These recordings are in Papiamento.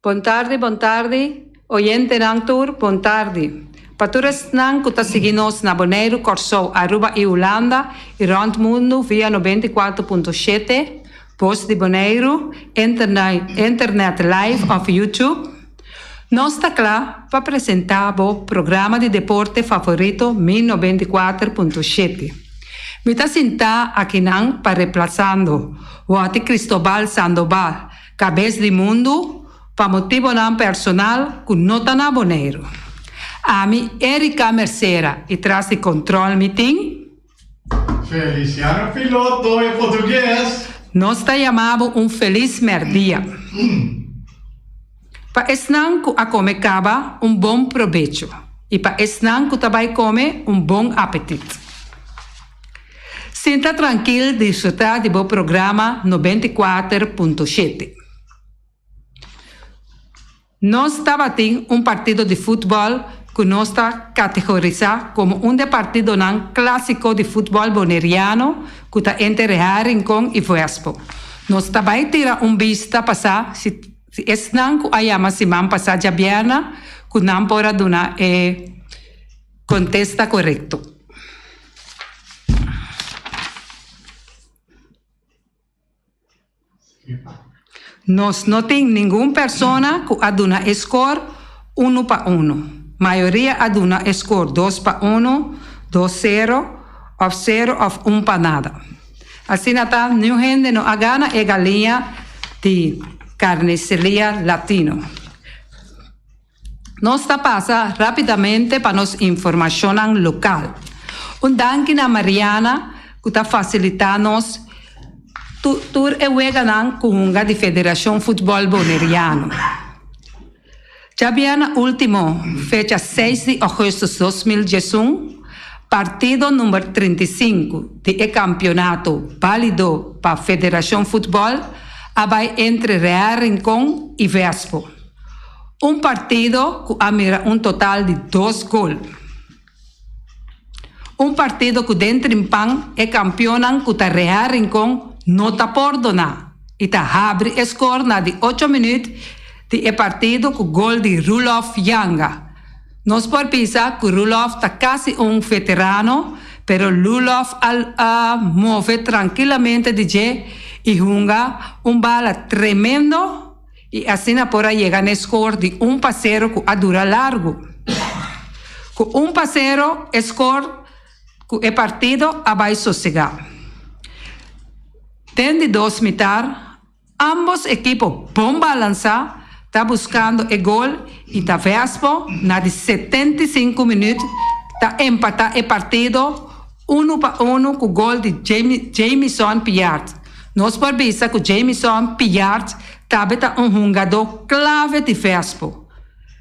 Bon tardi, bon tardi, oyentenan tur, bon tardi. Pa tur esnan ku ta sigui nos na Boneiru, Kòrsou, Aruba i Hulanda i rònt mundu via 94.7, Bos di Boneiru, Internet Live òf YouTube, nos ta kla pa presentá bo programa di deporte favorito Mi 94.7. Mi ta sintá akinan pa replasando Wòti Cristobal Sandoval, Kabes di mundu pa motibonan personal ku no ta na Boneiru. Ami Erica Mercera i tras di control mi tin. Feliciano Piloto e portugues. Nos ta yama bo un felis merdia. Pa esnan ku a kome kaba un bon probecho i pa esnan ku ta bai kome un bon apetit. Sinta trankil disfrutá di bo programa 94.7. Nos tabatin un partido di futbòl ku nos ta kategorisá komo un de partidonan klásiko di futbòl boneriano ku ta entre Real Rincon i Vuespo. Nos ta bai tira un bista pasá si esnan ku a yama siman pasá djabièrna ku nan por a duna e kontesta korekto. Nos no tin ningun persona ku a duna e skor unu pa unu. Mayoria a duna e skor dos pa unu, dos sero, òf sero òf un pa nada. Asina ta, niun hende no a gana e galiña di Carniceria Latino. Nos ta pasa rápidamente pa nos informashonnan lokal. Un danki na Mariana ku ta fasilitá nos tur e weganan ku hunga di Federashon Futbòl Boneriano. Djabièrnè último, fecha seis di ògùstùs 2011, partido number 35 di e kampionato bálido pa Federashon Futbòl a bai entre Real Rincon i Vespo. Un partido ku a mira un total di dos gol. Un partido ku den trimpan e kampionnan ku ta Real Rincon no ta pordoná i ta habri e skor na di ocho minüt di e partido ku gol di Roelof Janga. Nos por bisa ku Roelof ta kasi un veterano pero Roelof a a move trankilamente di dje i hunga un bala tremendo. I asina por a yega n'e skor di un pa sero ku a dura largu. Ku un pa sero e skor ku e partido a bai sosegá. Den di dos mitar ámbos ekipo bon balansá ta buskando e gol i ta Vespo na di 75 minüt ta empatá e partido unu pa unu ku gol di Jamison Piart. Nos por bisa ku Jamison Piart tabata un hungadó klave di Vespo.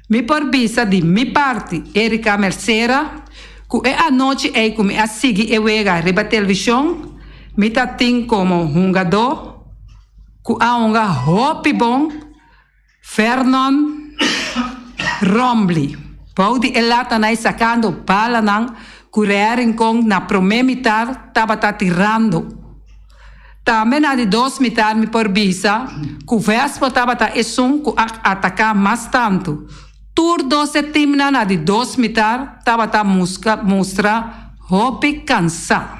Mi por bisa di mi parti, Erica Mercera, ku e anochi ei ku mi a sigui e wega riba televishon, mi ta tin komo hungadó ku a hunga hopi bon Vernon Rombley, bou di e latanai sakando balanan ku Rea Rincon na promé mitar tabata tirando. Tambe na di dos mitar mi por bisa ku Vespo tabata esun ku a ataká mas tantu. Tur dos e timnan na di dos mitar tabata mustra hopi kansá.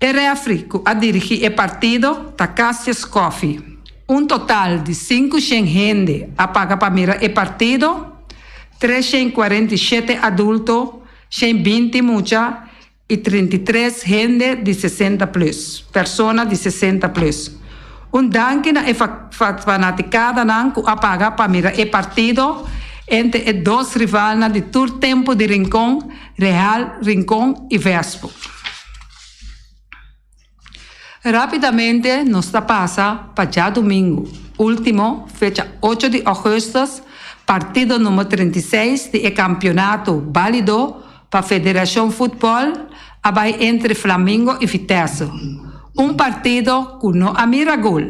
E rèfri ku a dirigí e partido ta Cassius Coffie. Un total di 500 hende a paga pa mira e partido, 347 adulto, 120 mucha i 33 hende di 60 plùs, persona di 60 plùs. Un danki na e fanatikadanan ku a paga pa mira e partido entre e dos rivalnan di tur tempu di Rincon, Real Rincon i Vespo. Rápidamente nos ta pasa pa djadumingu último, fecha 8 di ògùstùs, partido number 36 di e kampionato bálido pa Federashon Futbòl a bai entre Flamingo i Vitesse. Un partido ku no a mira gol.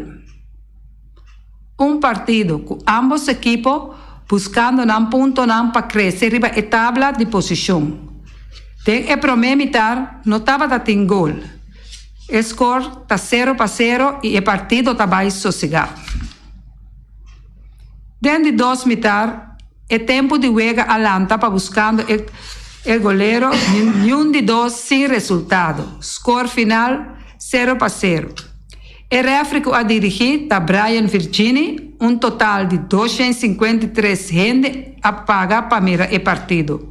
Un partido ku ámbos ekipo buskando nan puntonan pa krese riba e tabla di posishon. Den e promé mitar no tabata tin gol. E skor ta sero pa sero i e partido ta bai sosegá. Den di dos mitar e tempu di wega a lanta pa buskando e e golero niun di dos sin resultado. Skor final sero pa sero. E refri ku a dirigí ta Brian Virgini, un total di 253 hende a paga pa mira e partido.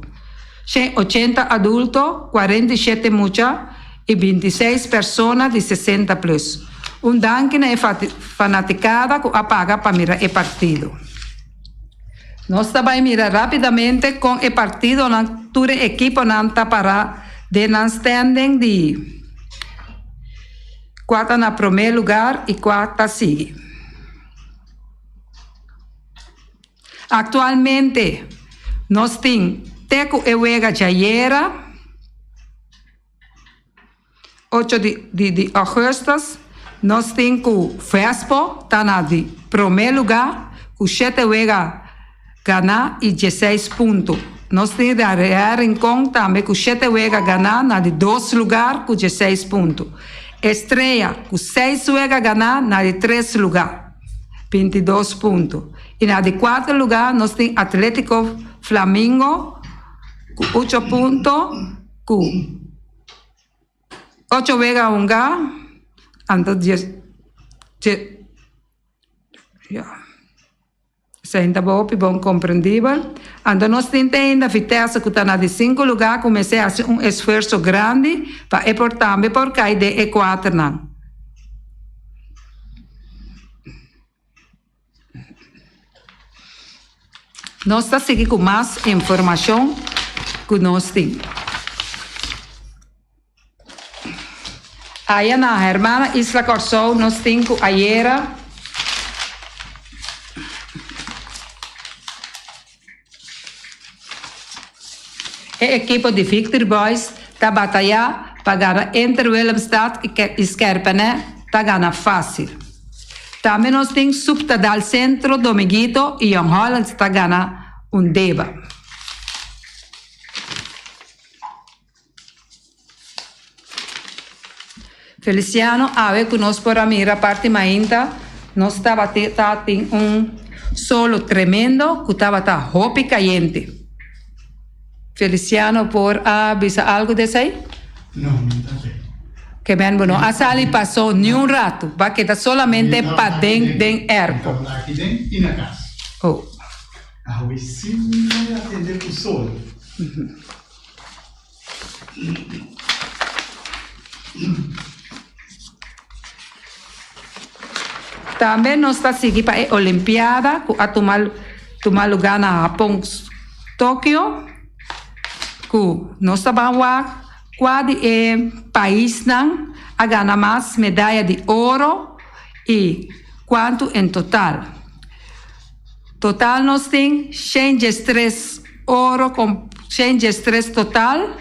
180 adulto, 47 mucha i 26 persona di 60 plus. Un danki na e fanatikada ku a paga pa mira e partido. Nos ta bai mira rápidamente kon e partidonan tur e ekiponan ta pará den nan standing di kua ta na promé lugar i kua ta sigui. Aktualmente nos tin te ku e wega djayera ocho di di di augustus nos tin ku Vespo ta na di promé lugá ku shete wega ganá i dieseis punto. Nos tin Real Rincon tambe ku shete wega ganá na di dos lugar ku dieseis punto. Estrella ku seis wega ganá na di tres lugá, 22 punto. I na di kuater lugá nos tin Atletico Flamingo ku ocho punto ku ocho wega hungá anto dies dje ya esei ta hopi bon komprendibel. Anto nos tin te ainda Vitesse ku ta na di sinku lugá ku mester hasi un esfuerso grandi pa e por tambe por kai den e kuaternan. Nos ta sigui ku mas informashon ku nos tin. Aya na Hermana Isla Kòrsou nos tin ku ayera. E ekipo di Victory Boys ta batayá pa gana Inter Willemstad i Skèrpènè ta gana fásil. Tambe nos tin Subtadal Centro Dominguito i Jong Holland ta gana Undeba. Feliciano, Awe ku nos por a mira parti mainta, nos tabata tin un solo tremendo ku tabata hopi kayente. Feliciano por a bisa algu di esei? No, mi ta ke. Ke men bo no a sali paso niun ratu, bo a keda solamente paden den airco. Mi tabata aki den i na kas. Oh. Awe si mi no a atende ku sol. Tambe nos ta sigui pa e Olimpiada ku a tuma tuma lugá na Hapon, Tokio, ku nos ta ban wak kua di e paisnan a gana mas medaya di oro i kuantu en total. Total nos tin 113 oro con 113 total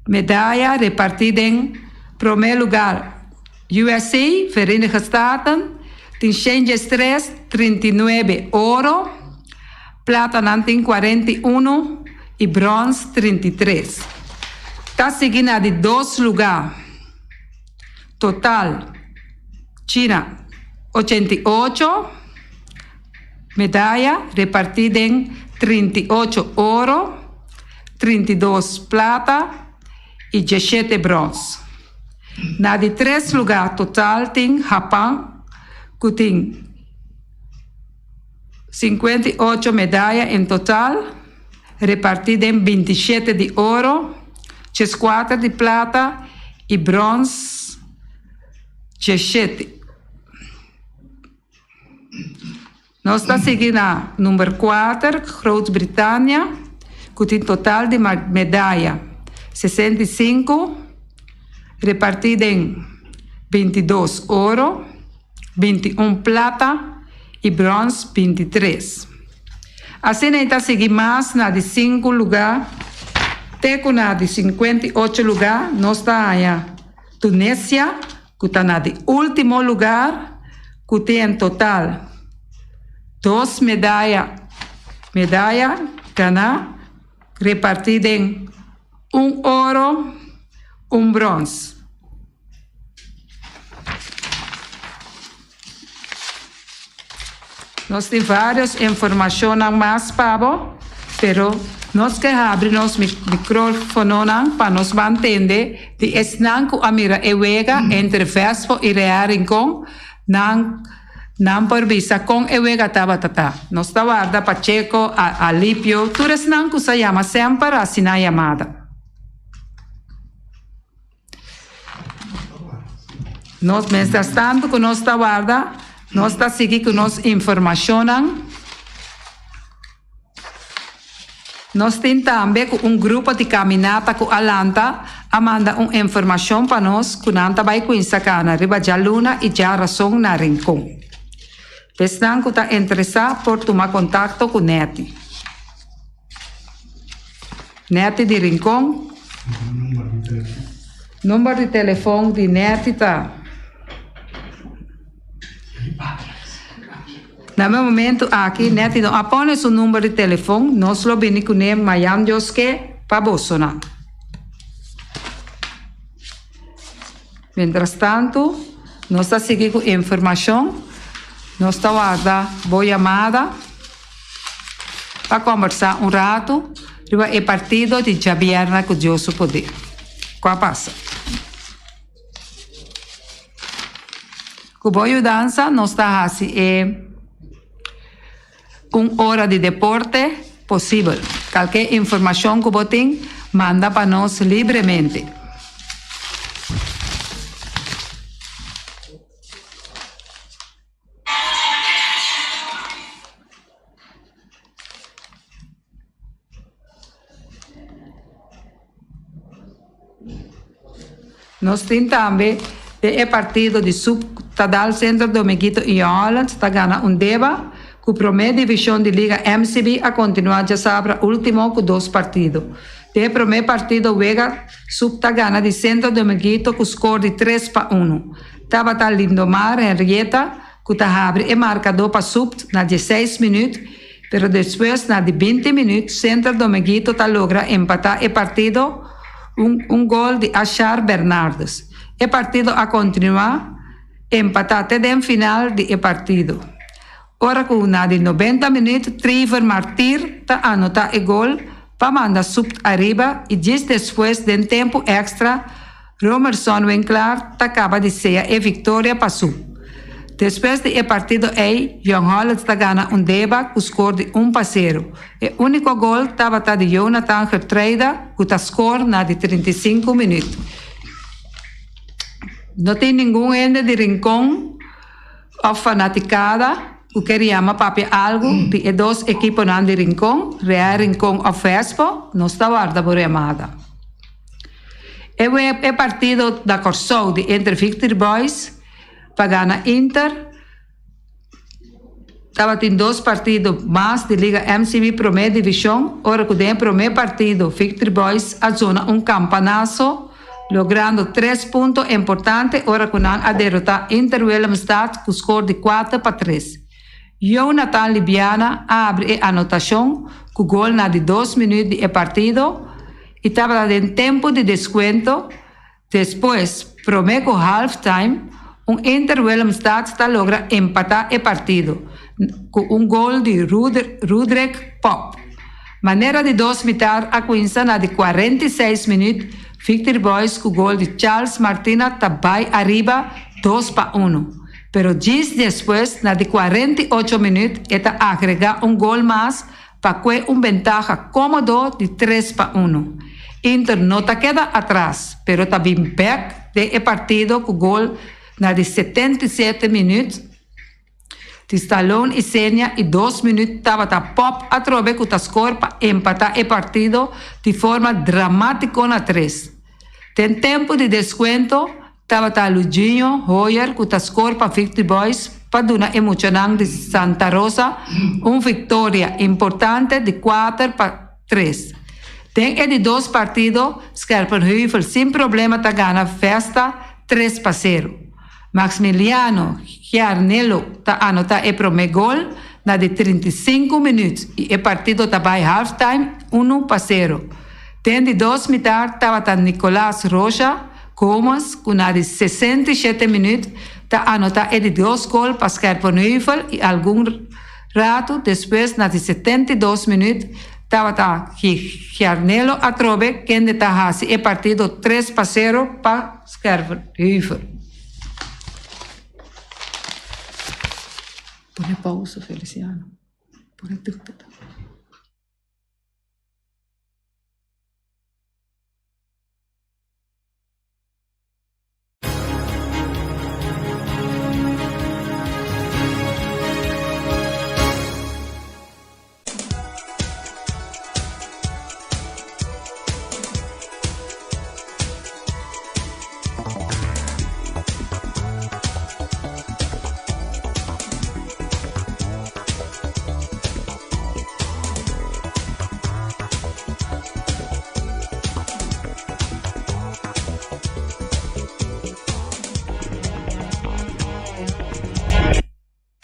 medaya reparti den prome lugar USA, Verenigde Staten, tin 113, 39 oro, plata nan tin 41 y brons 33. Ta sigui na di dos lugar total China 88 medaya reparti den 38 oro, 32 plata y 17 brons. Na di tres lugar total tin Japan cu tin 58 medaya en total reparti den 27 di oro, 14 di plata y brons 17. Nos ta sigui na number 4, Groot-Britania, cu tin total di medaya 65, reparti den 22 oro, 21 plata y brons 23. Asina e ta sigui mas na di 5 lugar, te cu na di 58 lugar nos ta haya Tunesia, cu ta na di ultimo lugar, cu tin en total dos medaya medaya gana reparti den un oro, un brons. Nos tin varios informashonnan mas pa bo, pero nos ke habri nos microfononan pa nos ban tende di esnan ku a mira e wega entre Vespo i Real Rincon, nan nan por bisa kon e wega tabata ta. Nos ta warda Pacheco, Alipio, tur esnan ku sa yama semper hasi nan yamada. Nos mientras tanto ku nos ta warda, nos ta sigui ku nos informashonnan. Nos tin tambe ku un grupo di kaminata ku a lanta a manda un informashon pa nos ku nan ta bai kuinsa kana riba djaluna i djarason na Rincon. Esnan ku ta interesá por tuma kontakto ku Netty. Netty di Rincon. Number di telefon di Netty ta. Na e momento aki Netty no a pone su number di telefon, nos lo bini kuné mayan Dios ke pa bosonan. Mientras tanto nos ta sigui ku informashon, nos ta warda bo yamada. Pa kombersá un ratu riba e partido di djabièrnè ku Dios su poder. Ku a pasa? Ku bo yudansa nos ta hasi e un ora di deporte posibel. Kalke informashon ku bo tin, manda pa nos libremente. Nos tin tambe den e partido di Sub Tadal Centro Dominguito y Holland ta gana un deba cu prome division di Liga MCB a continua djasabra ultimo cu dos partido. Den e prome partido wega Sub ta gana di Centro Dominguito cu score di tres pa uno. Tabata Lindomar Henrietta ku ta habri e markadó pa Supt na dieseis minüt, pero despues na di binti minüt Center Domeguito ta logra empatá e partido un un gol di Ashar Bernardus. E partido a kontinuá empatá te den final di e partido. Ora ku na di nobenta minüt Trevor Martir ta anotá e gol pa manda Supt ariba i djis despues den tempu èkstra Romerson Winklaar ta kaba di sea e viktoria pa su. Despues di e partido ei, Jong Holland ta gana un deba ku skor di un pa sero. E úniko gol tabata di Jonathan Gertruida ku ta skor na di 35 minüt. No tin ningun hende di Rincon òf fanatikada ku ker yama papia algu di e dos ekiponan di Rincon, Real Rincon òf Vespo, nos ta warda bo remada. E web e partido na Kòrsou di Inter Victory Boys pa gana Inter tabatin dos partido mas di Liga MCB Promé Divishon ora ku den e promé partido Victory Boys a zona un kampanaso logrando tres punto importante ora ku nan a derotá Inter Willemstad ku skor di kuater pa tres. Jonathan Libiana a abri e anotashon ku gol na di dos minüt di e partido i tabata den tempu di deskuento. Despues, promé ku halftime, un Inter Willemstad ta logra empatá e partido ku un gol di Rudrick Pop. Manera di dos mitar a kuinsa na di 46 minüt, Victory Boys ku gol di Charles Martina ta bai ariba dos pa unu. Pero djis despues, na di 48 minüt, e ta agregá un gol mas pa kue un bentaha kómodo di tres pa unu. Inter no ta keda atras, pero ta bin bèk den e partido ku gol na di 77 minüt di Stallone Isenia i dos minüt tabata Pop atrobe ku ta skor pa empatá e partido di forma dramátiko na tres. Den tempu di deskuento Tabata Luginho Hoyer ku ta skor pa Victory Boys pa duna e muchanan di Santa Rosa un viktoria importante di kuater pa tres. Den e di dos partido Scherpenheuvel sin problema ta gana Vesta tres pa sero. Maximiliano Giarnello ta anota e prome gol na di 35 minuut i e partido ta bai halftime unu pa sero. Den di dos mitar tabata Nicolas Rocha Gomez ku na di 67 minuut ta anota e di dos gol pa Scherpenheuvel i algun. Ratu despues na di 72 minüt tabata Giarnelo atrobe kende ta hasi e partido 3-0 pa Scherpenheuvel. Pone pausa Feliciano. Pone tuk tuk.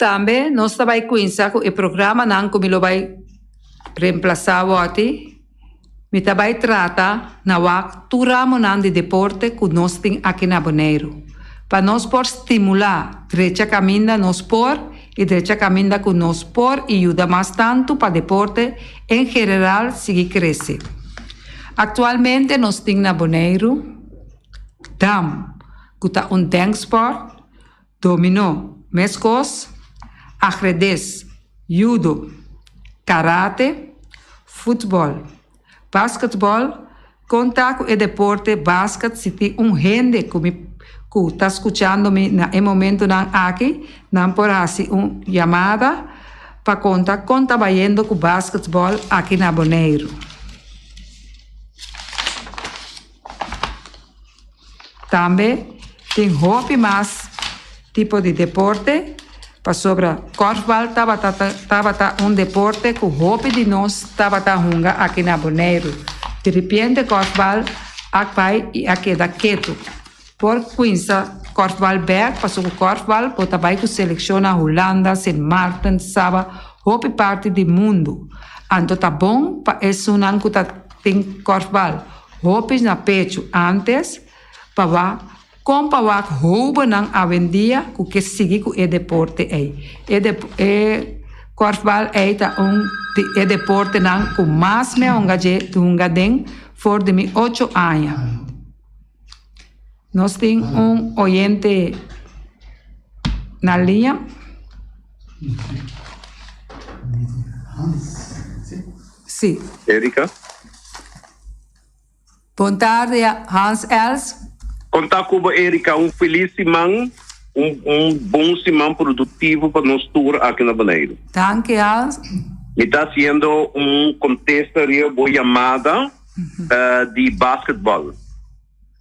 Tambe nos ta bai kuinsa ku e programanan ku mi lo bai remplasá wòti. Mi ta bai trata na wak tur ramonan di deporte ku nos tin aki na Boneiru. Pa nos por stimulá drecha kaminda nos por i drecha kaminda ku nos por i yuda mas tantu pa deporte en general sigui krese. Aktualmente nos tin na Boneiru dam ku ta un denksport, dominó, meskos, ahredes, judo, karate, futbòl, basketbòl, konta ku e deporte basket si tin un hende ku mi ku ta skuchando mi na e momentunan aki nan por hasi un yamada pa konta kon ta bayendo ku basketbòl aki na Boneiru. Tambe tin hopi mas tipo di deporte pasobra kòrfbal tabata tabata un deporte ku hopi di nos tabata hunga aki na Boneiru. Diripiente kòrfbal a bai i a keda ketu. Por kuinsa kòrfbal bèk pasobra ku kòrfbal bo ta bai ku selekshon na Hulanda, Sint Maarten, Saba, hopi parti di mundu. Anto ta bon pa esunnan ku ta tin kòrfbal Hopi na pechu antes pa wak kon pa wak hobennan awendia ku ke sigui ku e deporte ei. E e korfbal ei ta un di e deportenan ku mas mi a hunga dje hunga den for di mi ocho aña. Nos tin un oyente na liña. Si. Erika. Bon tardi Hans Els. Kon ta ku bo Erika? Un felis siman, un un bon siman produktivo pa nos tur aki na Boneiru. Danki Hans. Mi ta hasiendo un kontesta riba bo yamada di basketbal.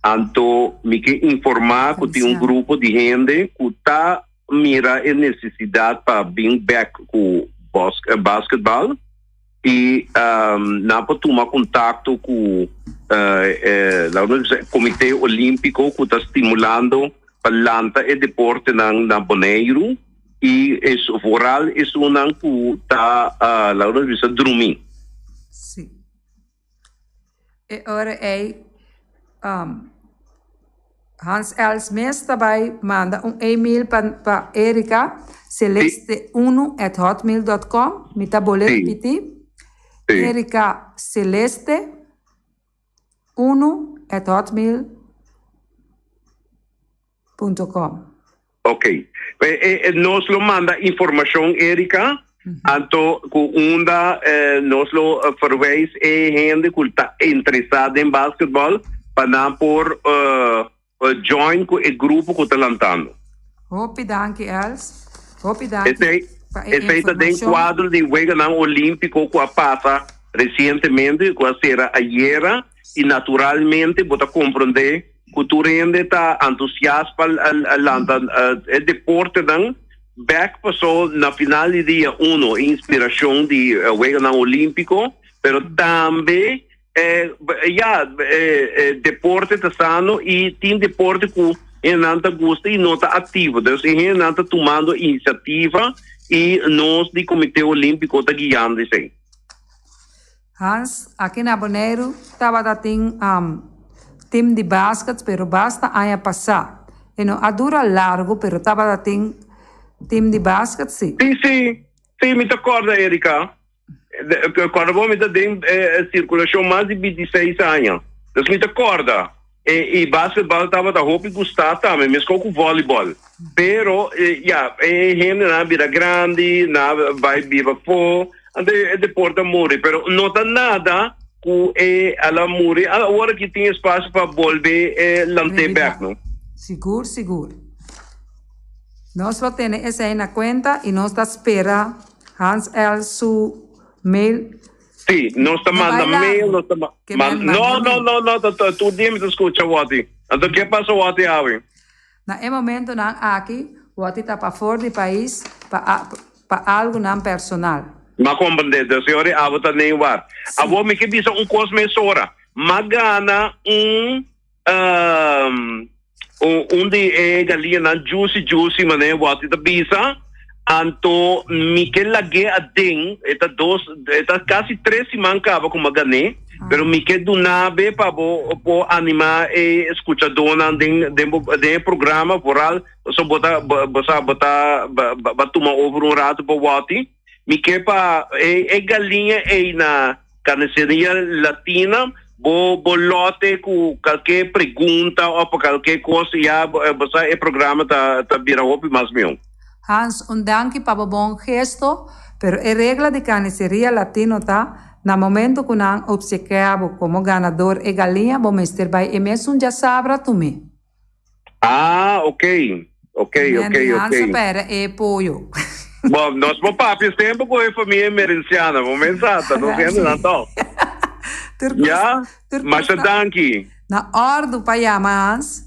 Anto mi ke informá ku tin un grupo di hende ku ta mira e nesesidat pa bin bek ku basketbal. I nan por tuma kontakto ku e Komité Olímpiko ku ta stimulando pa lanta e deportenan na Boneiru i vooral esunnan ku ta laga nos bisa drumí. Sí. E ora ei Hans Els mes ta bai manda un email pa pa Erika, celeste unu at hotmail dot com, mi ta bole ripiti, Erika celeste unu at hotmail punto com. Ok. Nos lo manda informacion Erika, anto cu unda nos lo verwijs e hende cu ta interesa den basketball pa nan por join cu e grupo cu ta lantando. Hopi danki Els. Hopi danki pa e Esey ta den informacion. cuadro di Weganan Olimpico cu a pasa recientemente, cu a cera ayera y naturalmente bo ta comprende ku tur hende ta antusias pa lanta e deportenan bek paso na final di dia uno e inspirashon di Weganan Olímpiko pero tambe ya deporte ta sano i tin deporte ku hendenan ta gusta i no ta aktivo dus e hendenan ta tumando inisiativa i nos di Komite Olímpiko ta guiando esei. Hans, Aki na Boneiru tabata tin tim di basket pero basta aña pasá. E no a dura largu pero tabata tin tim di basket si. Sí, sí. Sí, mi ta kòrda, Erika. Kòrda bo mi ta den sirkulashon mas di bintiseis aña. Dus mi ta kòrda. E basketbal tabata hopi gustá tambe, meskos ku vòlibòl. Pero, ya, e hendenan a bira grandi, nan a bai biba afó, anto e deporte a muri. Pero no ta nada ku e al a muri. Awor aki tin espasio pa bolbe lant'é bèk, no? Sigur, sigur. Nos lo tene esei na kuenta i nos ta spera Hans L. su mail. Sí, nos ta manda mail, nos ta manda. No, no, no, no, ta tur dia mi ta skucha Watty. Anto ke pasa Watty awe? Na e momentonan aki, Watty ta pafor di pais pa pa algunan personal. M'a komprendé, dus e ora abo ta den war. Awor mi ke bisa un kos mesora. M'a gana un Un di e galiñanan juicy juicy manera Watty ta bisa, anto mi ke lag'é aden, e ta dos, e ta kasi tres siman kaba ku mi a gan'é, pero mi ke duna be pa bo por animá e skuchadónan den den bo den e programa vooral pasobra bo ta bo sa bo ta bo a tuma over un ratu pa Watty, mi ke pa e e galiña ei na Carniceria Latina, bo bo lote ku kalke pregunta òf pa kalke kos ya bo sa e programa ta ta bira hopi mas mihó. Hans, un danki pa bo bon gesto, pero e regla di Carniceria Latino ta, na momento ku nan obsekia bo komo ganador e galiña bo mester bai e mesun djasabra tum'é. Ah, ok. Ok, ok, ok. Hans a perde e pollo. Bon, nos por papia semper cu e famia Emerenciana, bo men sa, ta nos hendenan toch. Ya? Masha danki. Na ordu pa yama, Hans.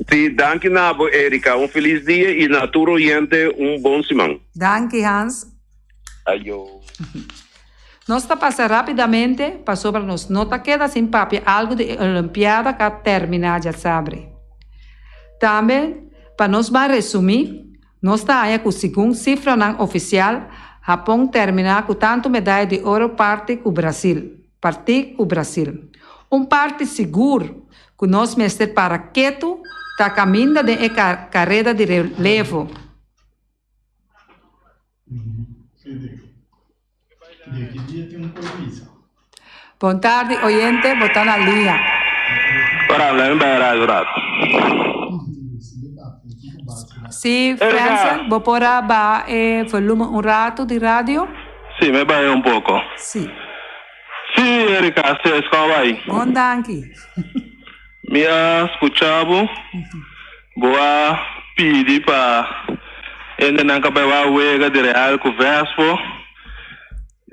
Si, danki na bo, Erika. Un feliz dia y na tur oyente un bon siman. Danki, Hans. Ayo. Nos ta pasa rápidamente pasobra nos no ta keda sin papia algu di e Olimpiada ka terminá djasabre. Tambe, pa nos ban resumí, nos ta haña ku segun sifranan ofisial, Hapon terminá ku tantu medaya di oro parti ku Brasil, partí ku Brasil. Un parti sigur ku nos mester para ketu ta kaminda den e kareda di relevo. Bon tardi oyente, bo ta na liña. Ora, mi bai radio rato. Si, Fransen, bo por a baha e volumen un rato di radio? Si, mi baha un poko. Si. Si, Erika, ses, kon a bai? Bon, danki. Mi a skucha bo. Bo a pidi pa hendenan ka bai wak wega di Real ku Vespo,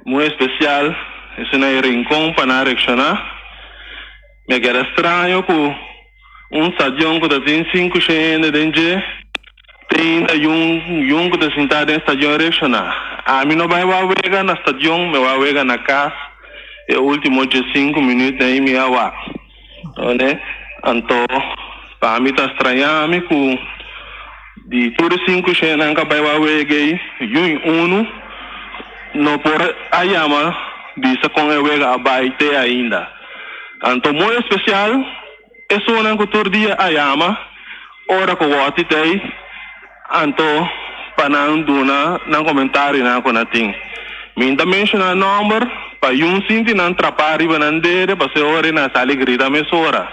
muy espesial esun na e Rincon pa nan reakshoná. Mi a keda straño ku un stadion ku ta tin sinku shen hende den dje te ainda yun yun ku ta sintá den stadion reakshoná. Ami no bai wak wega na stadion, mi wak wega na kas e ultimo diesinku minüt ei mi a wak. One, anto pa mi ta straña mi ku di tur e sinku shennan ka bai wak wega ei, yun unu no por a yama bisa kon e wega a bai te ainda. Anto muy espesial esunnan ku tur dia a yama ora ku wòti t'ei, anto pa nan duna nan komentarionan ku nan tin. Mi ta menshoná nòmber pa yun sinti nan trapá riba nan dede pasó e ora ei nan sali grita mesora.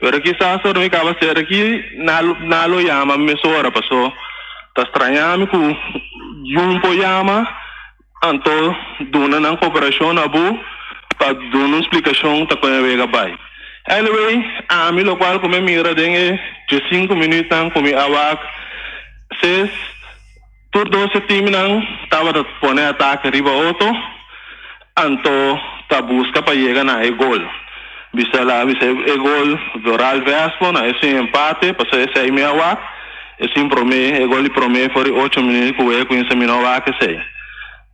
Pero kisas ora mi kaba ser aki nan lo yama mi mesora pasó ta strañá mi ku yun por yama anto duna nan koperashon na bo pa duna un splikashon ta kon e wega bai. Anyway, ami lokual ku mi a mira den e diesinku minütnan ku mi a wak ses tur dos e timnan tabata pone atake riba otro anto ta buska pa yega na e gol. Bisa la bisa e gol Doral Vespo na esun empate pasobra esei mi a wak esun prome e gol di prome for di ocho minüt ku wega kuminsa mi no wak esei.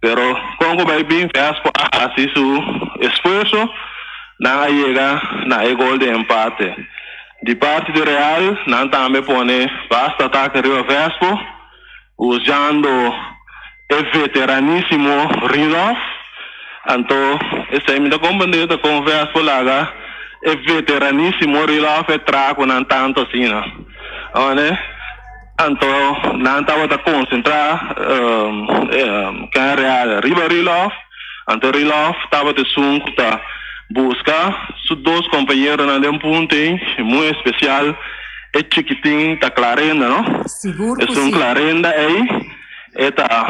Pero kon ku bai bin Vespo a hasi su esfuerso nan a yega na e gol di empate. Di parti di Real nan tambe pone basta atake riba Vespo usando e veteranisimo Rudolf. Anto esei mi ta comprende ta kon Vespo laga e veteranisimo Rudolf e traha ku nan tanto asina. Awor. Anto nan tabata konsentrá ken Real riba Rilof. Anto Rilof tabata esun ku ta buska su dos kompañeronan den punto ei, muy espesial e chikitin ta Clarenda, no? Sigur ku Esun si. Clarenda ei e ta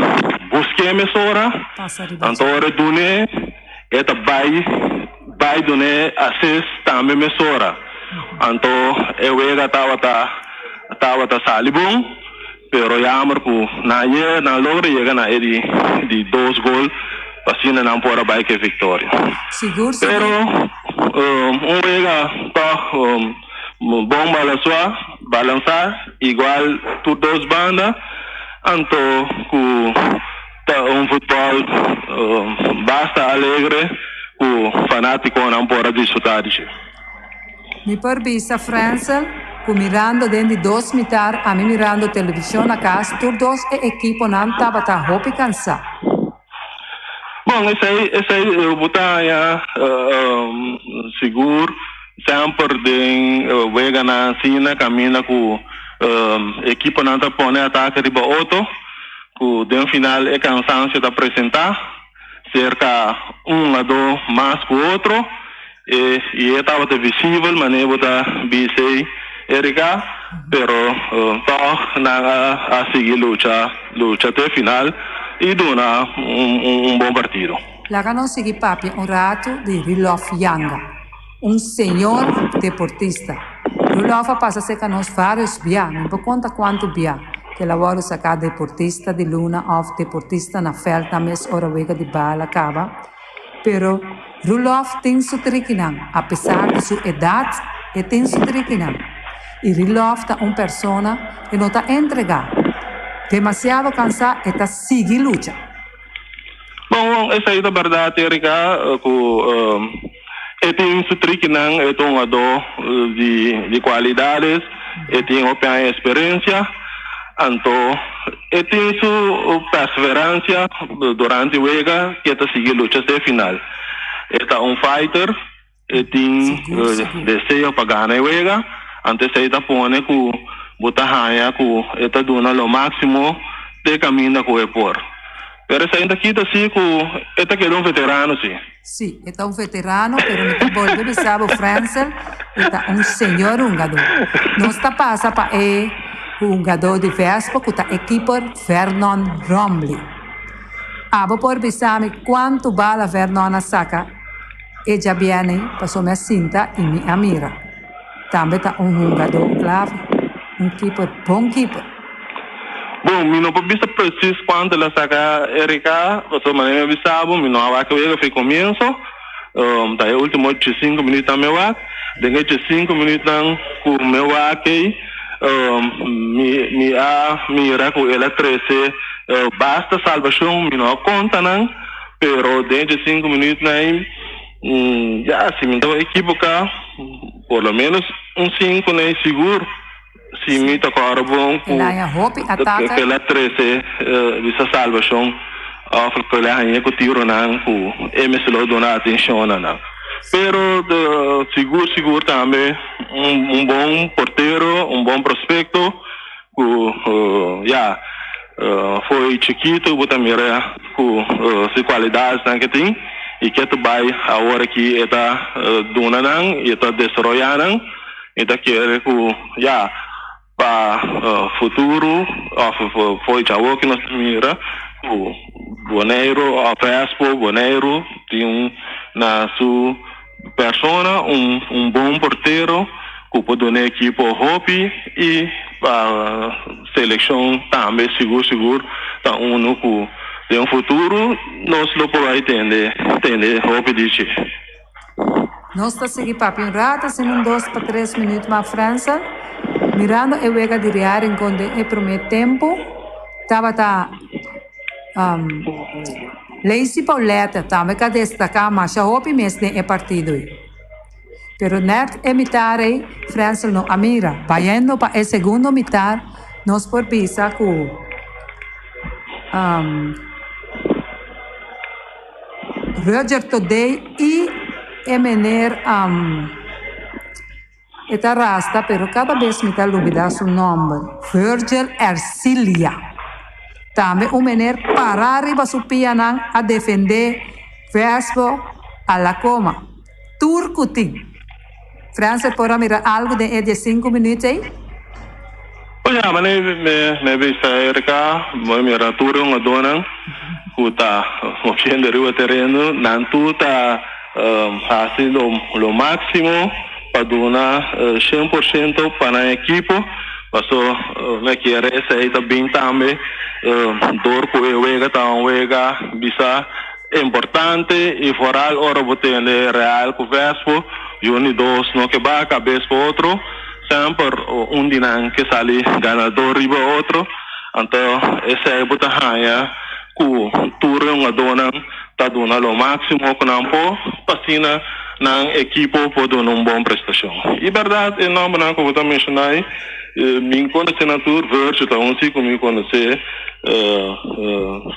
busk'é mesora, Pasa riba anto dje. ora e dun'é e ta bai bai dun'é assist tambe mesora. Anto e wega tabata tabata sali bon, pero jammer ku nan yega nan logra yega na e di di dos gol pa asina nan por a bai ku e viktoria. Sigur sigur. Pero un wega tòg bon balansuá, balansá igual tur dos banda, anto ku ta un futbòl basta alegre ku fanátikonan por a disfrutá di dje. Mi por bisa Frensel ku mirando den di dos mitar ami mirando televishon na kas tur dos e ekiponan tabata hopi kansá. Bon, esei esei bo ta haña sigur semper den weganan asina kaminda ku ekiponan ta pone atake riba otro ku den final e kansansio ta presentá. Serka un ladó mas ku otro e i e tabata visibel manera bo ta bisa ei Erika, pero tòg nan a sigui lucha lucha te final i duna un bon partido. Laga nos sigui papia un ratu di Rulof Yanga, un señor deportista. Rulof a pasa serka nos vários bia, mi por konta kuantu bia. Kel a wòrdu saká deportista di luna òf deportista na vèlt na mes ora wega di bala kaba. Pero Rulof tin su trikinan, apesar di su edat e tin su trikinan. I Rulof ta un persona e no ta entregá. Demasiado kansá e ta sigui lucha. Bon, esei ta bèrdat Erika, ku e tin su trikinan, e ta un hungadó di kualidades, e tin hopi aña eksperensia, anto e tin su perseveransia durante wega ku e ta sigui lucha hasta e final. E ta un fighter, e tin deseo pa gana e wega, anto esei ta pone ku bo ta haña ku e ta duna lo máksimo te kaminda ku e por. Pero esei ta kita si ku e ta keda un veterano si. Si, e ta un veterano, pero mi ta bolbe bisa bo Frensel, e ta un señor hungadó. Nos ta pasa pa e hungadó di Vespo ku ta e keeper Vernon Rombley. Abo por bisa mi kuantu bala Vernon a saka e djabièrnè pasobra mi a sinta i mi a mira. Tambe ta un hungadó clave, un keeper, bon keeper. Bon, mi no por bisa precies cuanto el a saca Erika, pasobra manera mi a bisa bo, mi no a wak e wega for e comienzo, ta e ultimo diescinco minuutnan mi a wak. Den e diescinco minuutnan cu mi a wak ey, mi mi a mira cu el a trece basta salbacion, mi no a conta nan, pero den e diescinco minuutnan ey, Ya, si mi ta ekiboká, por lo ménos un sinku nei sigur, si mi ta kòrda bon ku El a haña hopi ataka. ku el a trese bisa salbashon òf ku el a haña ku tironan ku e mester lo duna atenshon na nan. Pero sigur sigur tambe un bon portero, un bon prospekto ku ya fo'i chikitu bo ta mira Ku su kualidadesnan ke tin i ke ta bai awor aki e ta duna nan i e ta desaroyá nan. Mi ta kere ku ya pa futuro òf for djawo ku nos ta mira ku Boneiru òf Vespo Boneiru tin un na su Persona un bon portero ku por duna e ekipo hopi i pa selekshon tambe sigur sigur ta unu ku den futuro nos lo por bai tende tende hopi di dje. Nos ta sigui papia un rato asina un dos pa tres minuut mas Frensel mirando e wega di Real Rincon den e prome tempo tabata Lacey Pauletta tambe ka destaká masha hopi mes den e partido ei. Pero nèt e mitar ei Frensel no a mira. Bayendo pa e segundo mitar nos por bisa ku Roger Thodé i e mener. E ta rasta pero kada bes mi ta lubida su nomber, Virgil Ercilia. Tambe un meneer para riba su pianan a defende Vespo a la coma. Tur cu tin. Francer por a mira algo den e diesinku minuut ey? Oja, mane mi a bisa Erika, bo a mira tur e hungadónan ku ta moviendo riba tereno, nan tur ta hasi lo máksimo pa duna 100% pa nan ekipo, paso mi a kere esei ta bin tambe dor ku e wega ta un wega bisa Importante y vooral ora bo tende Real cu Vespo, juni dos no ke ba cabes pa otro, semper un di nan ke sali ganador riba otro, anto esey bo ta haya cu tur e hungadornan ta duna lo maximo cu nan por pa asina nan ekipo por duna un bon prestacion. Y berdad e nombernan cu bo ta menciona ahi mi conoce nan tur, Virgil ta un si cu mi conoce.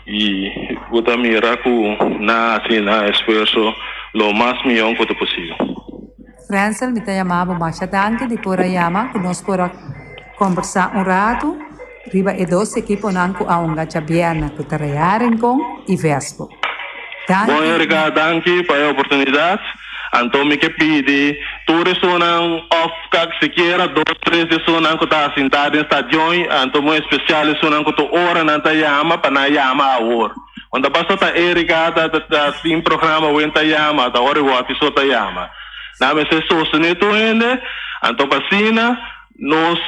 I bo ta mira ku nan hasi nan esfuerso lo mas mihó ku ta posibel. Frensel, mi ta yama bo masha danki di por a yama ku nos por a kombersá un ratu riba e dos ekiponan ku a hunga djabièrnè ku ta Real Rincon i Vespo. Danki. Bon Erika, danki pa e oportunidat. Anto mi ke pidi tur esunnan of kak sikiera dos tres di esunnan ku ta asintá den stadion, anto muy espesial esunnan ku tur ora nan ta yama pa nan yama awor. Unda paso ta Erika ta ta tin programa wen ta yama, ta ora e wòti so ta yama. Nan mester sostené tur hende, anto pa asina nos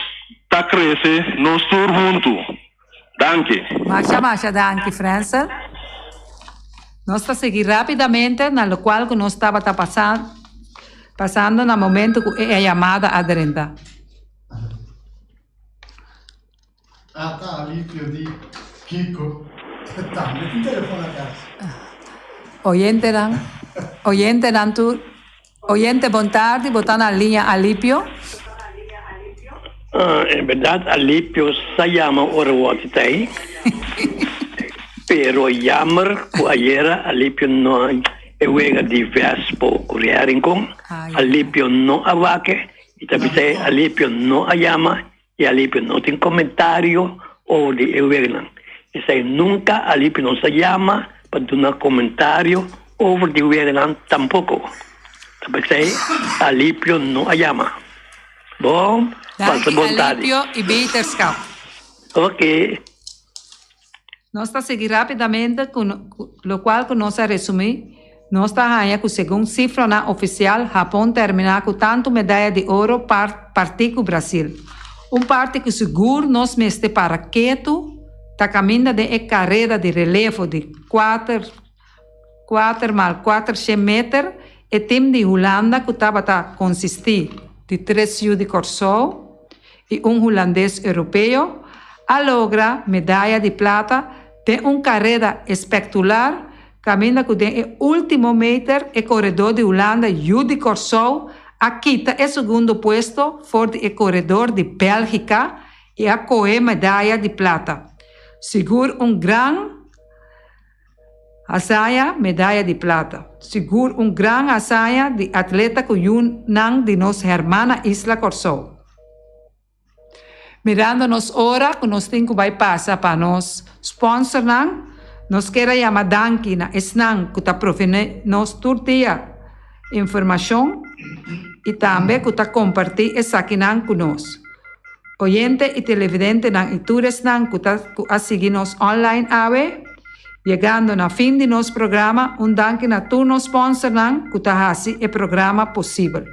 ta krese nos tur huntu. Danki. Masha masha danki Frensel. Nos ta sigui rapidamente na locual cu nos tabata pasando na momento cu e yamada a drenta. Ah ta alipio di Kiko tambe tin telefon na cas. Oyentenan, oyentenan tur. Oyente bon tardi, bo ta na liña Alipio. En berdad Alipio sa yama ora wòrdu ta ei, pero jammer ku ayera Alipio no e wega di Vespo ku Real Rincon, Alipio no a wak i ta bisa ei Alipio no a yama i Alipio no tin komentario over di e weganan. Esei nunka Alipio no sa yama pa duna komentario over di weganan tampoko. Ta p'esei Alipio no a yama. Bon, pasa Danki bon tardi. Alipio i beterskap. Oke. Nos ta sigui rápidamente ku lokual ku nos a resumí. Nos ta haña ku segun sifranan ofisial Hapon terminá ku tantu medaya di oro partí ku Brasil. Un parti ku sigur nos mester para ketu ta kaminda den e kareda di relevo di kuater kuater mal kuatershen meter e tim di Hulanda ku tabata konsistí di tres yu di Kòrsou i un hulandes europeo a logra medaya di plata den un kareda espektular kaminda ku den e último meter e koredó di Hulanda yu di Kòrsou a kita e segundo puesto for di e koredor di Bèlgika i a kohe medaya di plata. Sigur un gran hazaña medaya di plata. Sigur un gran hazaña di atleta ku yunan di nos hermana isla Kòrsou. Mirando nos ora ku nos tin ku bai pasa pa nos sponsornan, nos kier a yama danki na esnan ku ta provene nos tur dia informashon i tambe ku ta kompartí esakinan ku nos. Oyente i televidentenan i tur esnan ku ta ku a sigui nos online awe, yegando na fin di nos programa, un danki na tur nos sponsornan ku ta hasi e programa posibel.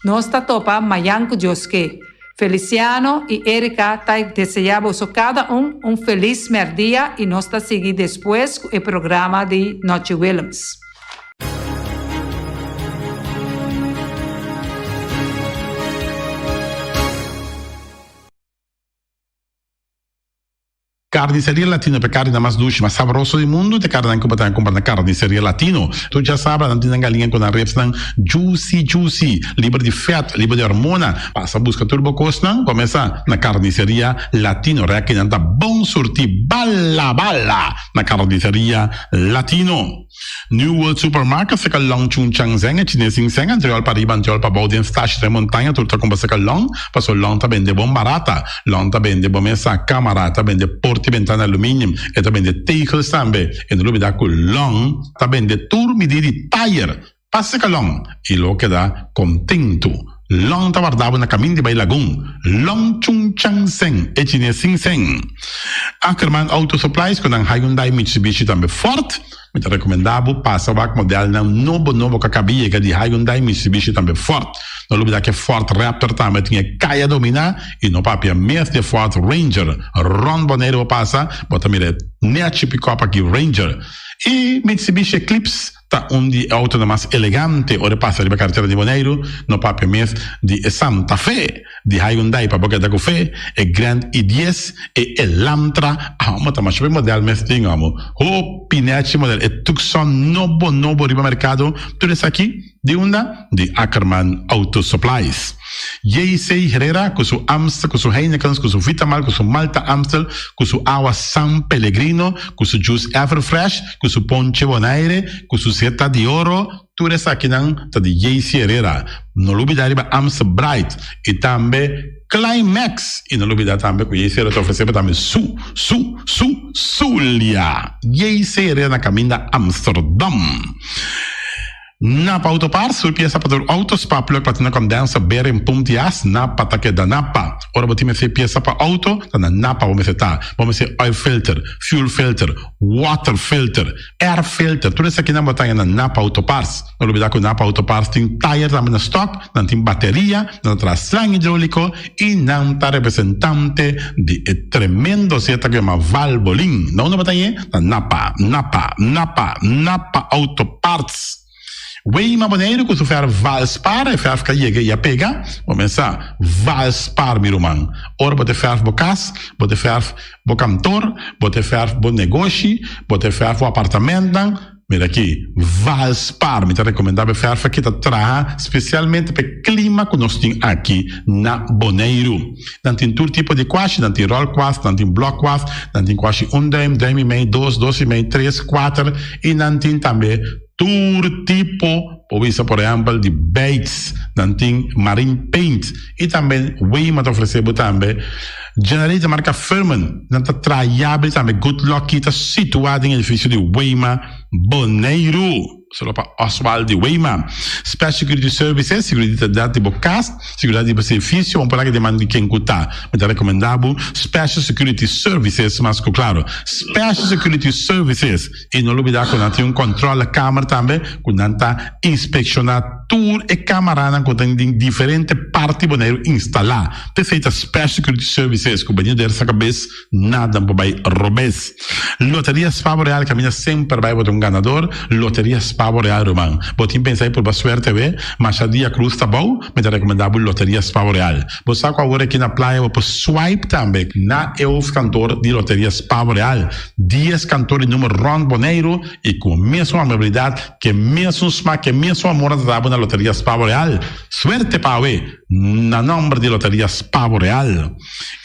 Nos ta topa mayan ku Dios ke. Feliciano i Erika ta deseá boso kada un un felis mèrdia i nos ta sigui despues ku e programa di Nochi Willems. Carniceria Latino pa e carninan mas dushi, mas sabroso di mundu, ta e carninan cu bo ta cumpra na Carniceria Latino. Tur djasabra nan tin nan galiña cu nan ribsnan juicy juicy, liber di vet, liber di hormona. Pasa busca tur bo cosnan, comesa na Carniceria Latino. Rekinan ta bon surti bala bala na Carniceria Latino. New World Supermarket seka Long Chun Chang Zeng e chines sin seng antriol pariba antriol pabou den stashi den montaña tur ta kumpra seka Long paso Long ta bende bon barata. Long ta bende bo mesa kamara ta bende porta i bentana aluminium e ta bende tegels tambe e no lubida ku Long ta bende tur midi di tayer pa seka Long i lo keda kontentu. Long ta warda bo na kamin di bai Lagun. Long Chung Chang Seng, e chines sin seng. Ackerman Auto Supplies ku nan Hyundai, Mitsubishi tambe Ford. Mi ta rekomendá bo pasa wak modelnan nobo nobo ku a kabi yega di Hyundai, Mitsubishi tambe Ford. No lubidá ku e Ford Raptor tambe tin e kaya dominá i no papia mes di e Ford Ranger. Rònt Boneiru bo pasa, bo ta mira e nèchi pikòp aki Ranger. I Mitsubishi Eclipse. Ta un di e autonan mas elegante ora e pasa riba karetera di Boneiru, no papia mes di e Santa Fe di Hyundai pa bo keda ku fe, e Grand i dies, e Elantra, amo ta masha hopi model mes tin amo, hopi nechi model, e Tucson nobo nobo riba merkado, tur esaki di unda? Di Ackerman Auto Supplies. JC Herrera ku su Amstel, ku su Heinekens, ku su Vitamal, ku su Malta Amstel, ku su awa San Pellegrino, ku su juice Everfresh, ku su ponche Bonaire, ku su seta di oro, tur esakinan ta di JC Herrera. No lubida riba Amstel Bright i tambe Climax. I no lubida tambe ku JC Herrera ta ofresé bo tambe su, su, su, Zulia. JC Herrera na kaminda Amsterdam. Napa Autoparts, tur piesa pa tur auto, spa, plug, platina, condenser, bearing, pump di as, Napa ta keda Napa. Ora bo tin mester piesa pa auto, ta na Napa bo mester ta. Bo mester oil filter, fuel filter, water filter, air filter, tur esakinan bo ta haña na Napa Autoparts. No lubida ku Napa Autoparts tin tayer tambe na stock, nan tin bateria, nan ta traha slang hidroliko i nan ta representante di e tremendo zeta ku yama Valvoline. Na unda bo ta hañ'e? Na Napa, Napa, Napa, Napa Auto Parts. Weima Boneiru ku su fèrf Valspar, e fèrf ka yega i a pega. Bo mesa Valspar mi ruman. Ora bo te fèrf bo kas, bo te fèrf bo kantor, bo te fèrf bo negoshi, bo te fèrf bo apartamentnan, mira aki, Valspar. Mi ta rekomendá bo e fèrf aki ta traha spesialmente pa e klima ku nos tin aki na Boneiru. Nan tin tur tipo di kwashi, nan tin ròlkwas, nan tin blòkkwas, nan tin kwashi un duim, duim i mei, dos, dos i mei, tres, kuater i nan tin tambe tur tipo, por bisa por ehèmpel di beits, nan tin marine paint i tambe Weima ta ofresé bo tambe generator marka Firman, nan ta traha yabri tambe Good Lucky ta situá den edifisio di Weima Boneiru. Solo pa Oswald di Weima. Special Security Services, Seguridat di bo kas, seguridat di bo servisio, un por aki deman di ken ku ta. Mi ta rekomendá bo Special Security Services mas ku klaro. Special Security Services i no lubidá ku nan tin un kòntròle kamer tambe ku nan ta inspekshoná tur e kamaranan ku tin den diferente parti Boneiru instalá. P'esei ta Special Security Services ku bini der sa kabes Nada por bai robes. Loteria Spavo Real caminda semper bai bo ta un ganador. Loteria Spavo Real ruman. Bo tin pensa di purba suerte we? Masha dia cruz ta bou, mi ta recomenda bo Loteria Spavo Real. Bo sa cu awor aki na playa bo por swipe tambe na e hoofdkantoor di Loteria Spavo Real. Dies kantoor di numer rond Boneiru y cu mesun amabilidad, ke mesun smak, ke mesun amor nan ta da bo na Loteria Spavo Real. Suerte pa awe na nomber di Loteria Spavo Real.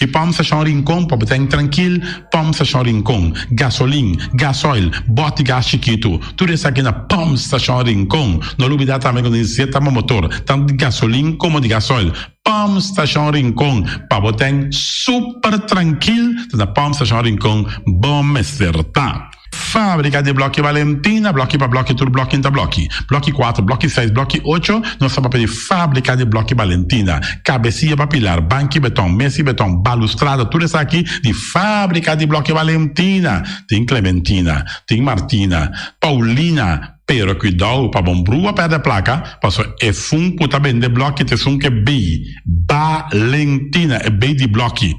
I Pump Station Rincon pa bo ten trankil, Pump Station Rincon, gasolin, gasoil, bòt di gas chikitu, tur esaki na Pump Station Rincon. No lubidá tambe ku tin zeta pa motor, tantu di gasolin komo di gasoil. Pump Station Rincon, pa bo ten super trankil, ta na Pump Station Rincon bo mester ta. Fábrika di blòki Valentina, blòki pa blòki tur blòki ta blòki. Blòki kuater, blòki seis, blòki ocho, nos ta papia di fábrika di blòki Valentina. Kabesia pa pilar, banki beton, mesi beton, balustrada, tur esaki di fábrika di blòki Valentina. Tin Clementina, tin Martina, Paulina, pero kuidou pa bon brua pèrdè plaka, pasobra e fun ku ta bende blòki ta esun ku e bei, Valentina, e bei di blòki.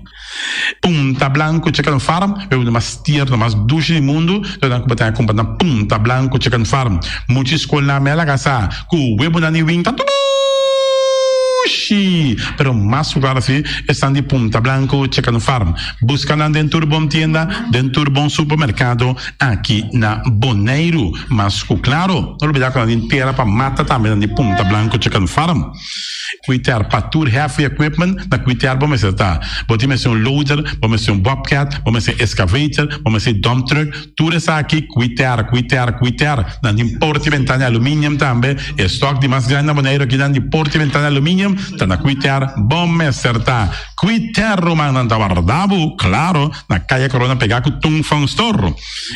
Punta Blanco Chicken Farm, e un di mas tierno, mas dushi di mundu, lo nan ku bo ta kumpra na Punta Blanco Chicken Farm. Mucha skolnan me a laga sa ku webunan di win ta dushi, pero mas ku klaro si esnan di Punta Blanco Chicken Farm. Buska nan den tur bon tienda, den tur bon supermerkado aki na Boneiru. Mas ku klaro, no lubida ku nan tin tera pa mata tambe nan di Punta Blanco Chicken Farm. Quiter pa tur heavy equipment na Quiter bo mester ta. Bo tin mester un loader, bo mester un bobcat, bo mester excavator, bo mester dump truck, tur esaki Quiter, Quiter, Quiter. Nan tin porta y ventana aluminium tambe. E stock di mas grandi na Boneiru aki nan di porta y ventana aluminium ta na Quiter bo mester ta. Quiter ruman nan ta warda bo, claro, na Kaya Corona pega cu Tung Fong Store.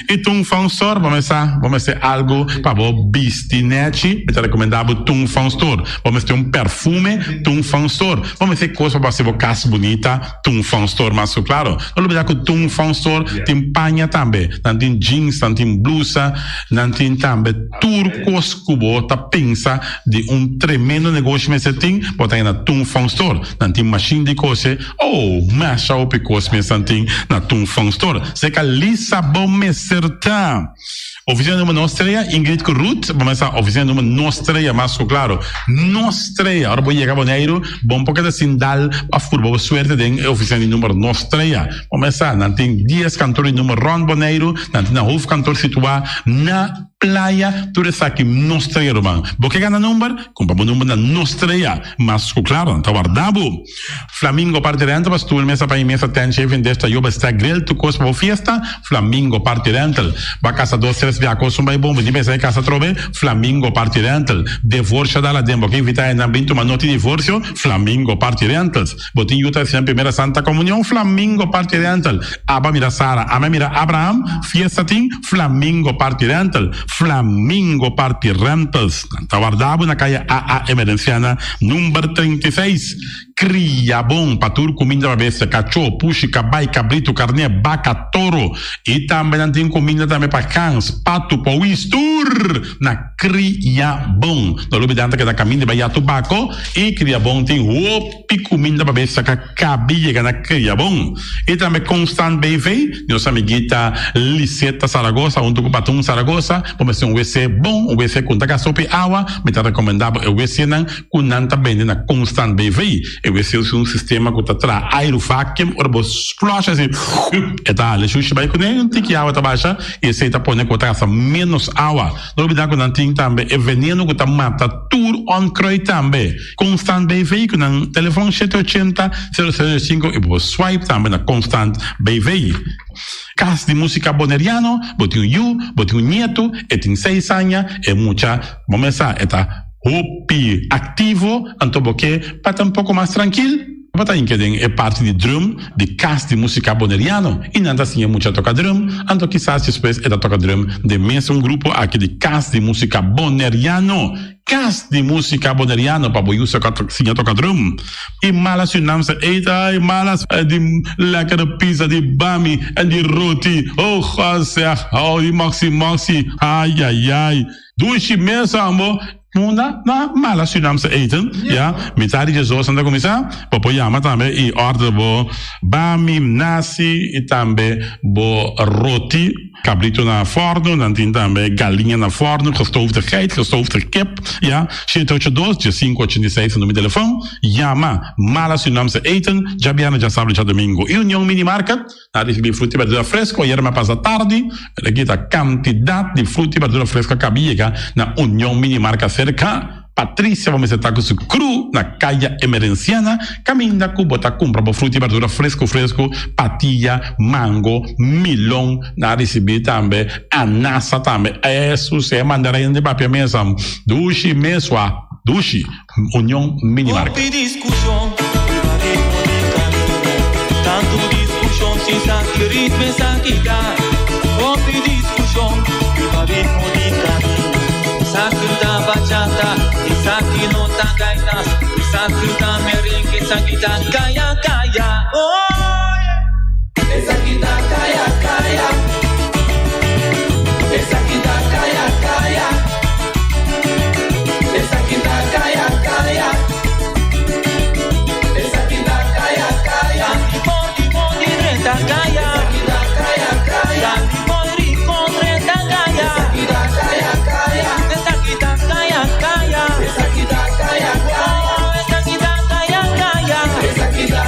Y Tung Fong Store bo mester bo mester algo pa bo bisti nechi, mi ta recomenda bo Tung Fong Store. Bo mester un perfume, Tung Fong Store. Bo mester cos pa bo haci bo cas bunita, Tung Fong Store mas cu claro. No lubida cu Tung Fong Store tin paña tambe. Nan tin jeans, nan tin blusa, nan tin tambe tur cos cu bo ta pensa di un tremendo negoshi mester tin, bo ta na Tung Fong Store. Nan tin machine di cose, oh, masha hopi cos mes nan tin na Tung Fong Store. Seca Lisa bo mester ta. Oficina numero nos trea, Ingrid cu Ruth, bo mester sa oficina numero nos trea mas cu claro. Nos trea, ora bo yega Boneiru, bo no por keda sin dal of purba bo suerte den e oficina di numero nos trea. Bo mester sa, nan tin dies kantoor di numero rond Boneiru, nan tin nan hoofdkantoor situa na Playa, tur esaki nos trea ruman. Bo ke gana number? Kumpra bo number na nos trea. Mas ku klaro, nan ta warda bo. Flamingo Party Rental pa stoel, mesa pa i mesa, tent, chafing dish, tayoba, stack, grill, tur kos pa bo fiesta. Flamingo Party Rental. Bo a kasa dos, tres bia kos un bai bon, bo tin pensa e kasa atrobe? Flamingo Party Rental. Devorsio dal aden, bo ke invita hendenan bin tuma noti divorsio? Flamingo Party Rentals. Bo tin yu ta hasi nan primera Santa Comunion? Flamingo Party Rental. Aba mira Sara, ame mira Abraham, fiesta tin? Flamingo Party Rental. Flamingo Party Rentals. Nan ta warda bo na kaya AA Emerenciana number 36. Kria bon pa tur kuminda pa bestia, kachó, pushi, kabai, kabritu, karné, baka, toro. I tambe nan tin kuminda tambe pa gans, patu, powis, tur na Kria bon. No lubida nan ta keda kaminda bai ya tobako i kria bon tin hopi kuminda pa bestia ka kabi yega na kria bon. I tambe Constant BV, nos amiguita Liseta Zaragoza huntu ku Patun Zaragoza bo mester un wc bon, un wc ku no ta gasta hopi awa. Mi ta rekomenda bo e wcnan ku nan ta bende na Constant BV. E wc usa un sistema ku ta traha airu vacuum ora bo flush asi e ta hala e shushi bai kuné un tiki awa ta basha i esei ta pone ku bo ta gasta menos awa. No olbida ku nan tin tambe e veneno ku ta mata tur onkruid tambe. Constant BV ku nan telefon shete ochenta, sero sero sinku i bo por swipe tambe na Constant BV. Kas di Musika Boneriano, bo tin un yu, bo tin un nietu, e tin seis aña, e mucha bo mesa e ta hopi aktivo, anto bo ke pa ta un poko mas trankil? Bo ta hinka den e parti di drum di Kas di Musika Boneriano i nan ta siña mucha toka drum, anto kisas despues e ta toka drum den mesun grupo aki di Kas di Musika Boneriano. Kas di Musika Boneriano pa bo yu siña toka drum. I mala Surinaamse eten, ai mala di lekkere pizza, di bami en di roti, oh God zeg, oh di moxi moxi, ai ai ai, dushi mes ambo. Munda na mala Surinaamse eten, ya, mitad di djesdos nan ta kuminsá, bo por yama tambe i order bo bami, nasi i tambe bo roti, kabrito na fòrnu, nan tin tambe galiña na fòrnu, gestoofde geit, gestoofde kip, ya, shete ocho dos, diesinku ochenta i seis ta numero di telefòn, yama mala Surinaamse eten, djabièrnè, djasabra i djadumingu. I Union Mini Market. Na ricibi fruta y berdura fresco ayer mi a pasa tardi, pero aki ta cantidad di fruta y berdura fresco a caba yega na Union Mini Marca cerca Patricia bo mester ta cu su crew na Caya Emerenciana caminda cu bo ta cumpra bo fruta y berdura fresco fresco, patilla, mango, milon, na ricibi tambe anasa tambe, esu si e mandarina di papia mesa dushi mesua dushi. Union Mini Market. Hopi discusion riba ritmo di camino Tanto discusion sin sa ki ritmo esaki ta Hopi discusion riba ritmo di camino Esaki ta bachata, esaki no ta gaitas Esaki ta merengue, esaki ta caya caya Oh yeah Esaki ta caya caya Esaki ta caya caya. Esaki ta kaya kaya. Esaki ta kaya kaya. Di bon di drenta kaya. Esaki ta kaya kaya. Di bon rico drenta kaya. Esaki ta kaya kaya. Esaki ta kaya kaya. Esaki ta kaya kaya. Oh, esaki ta kaya kaya. Esaki ta.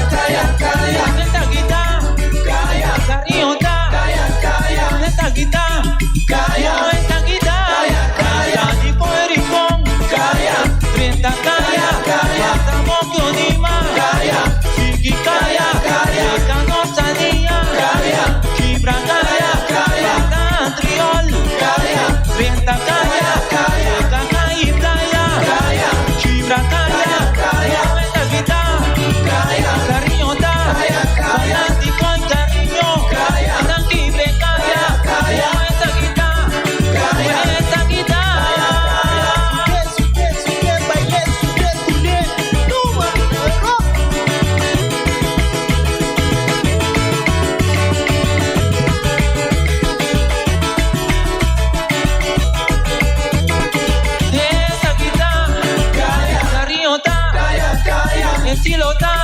estilo ta.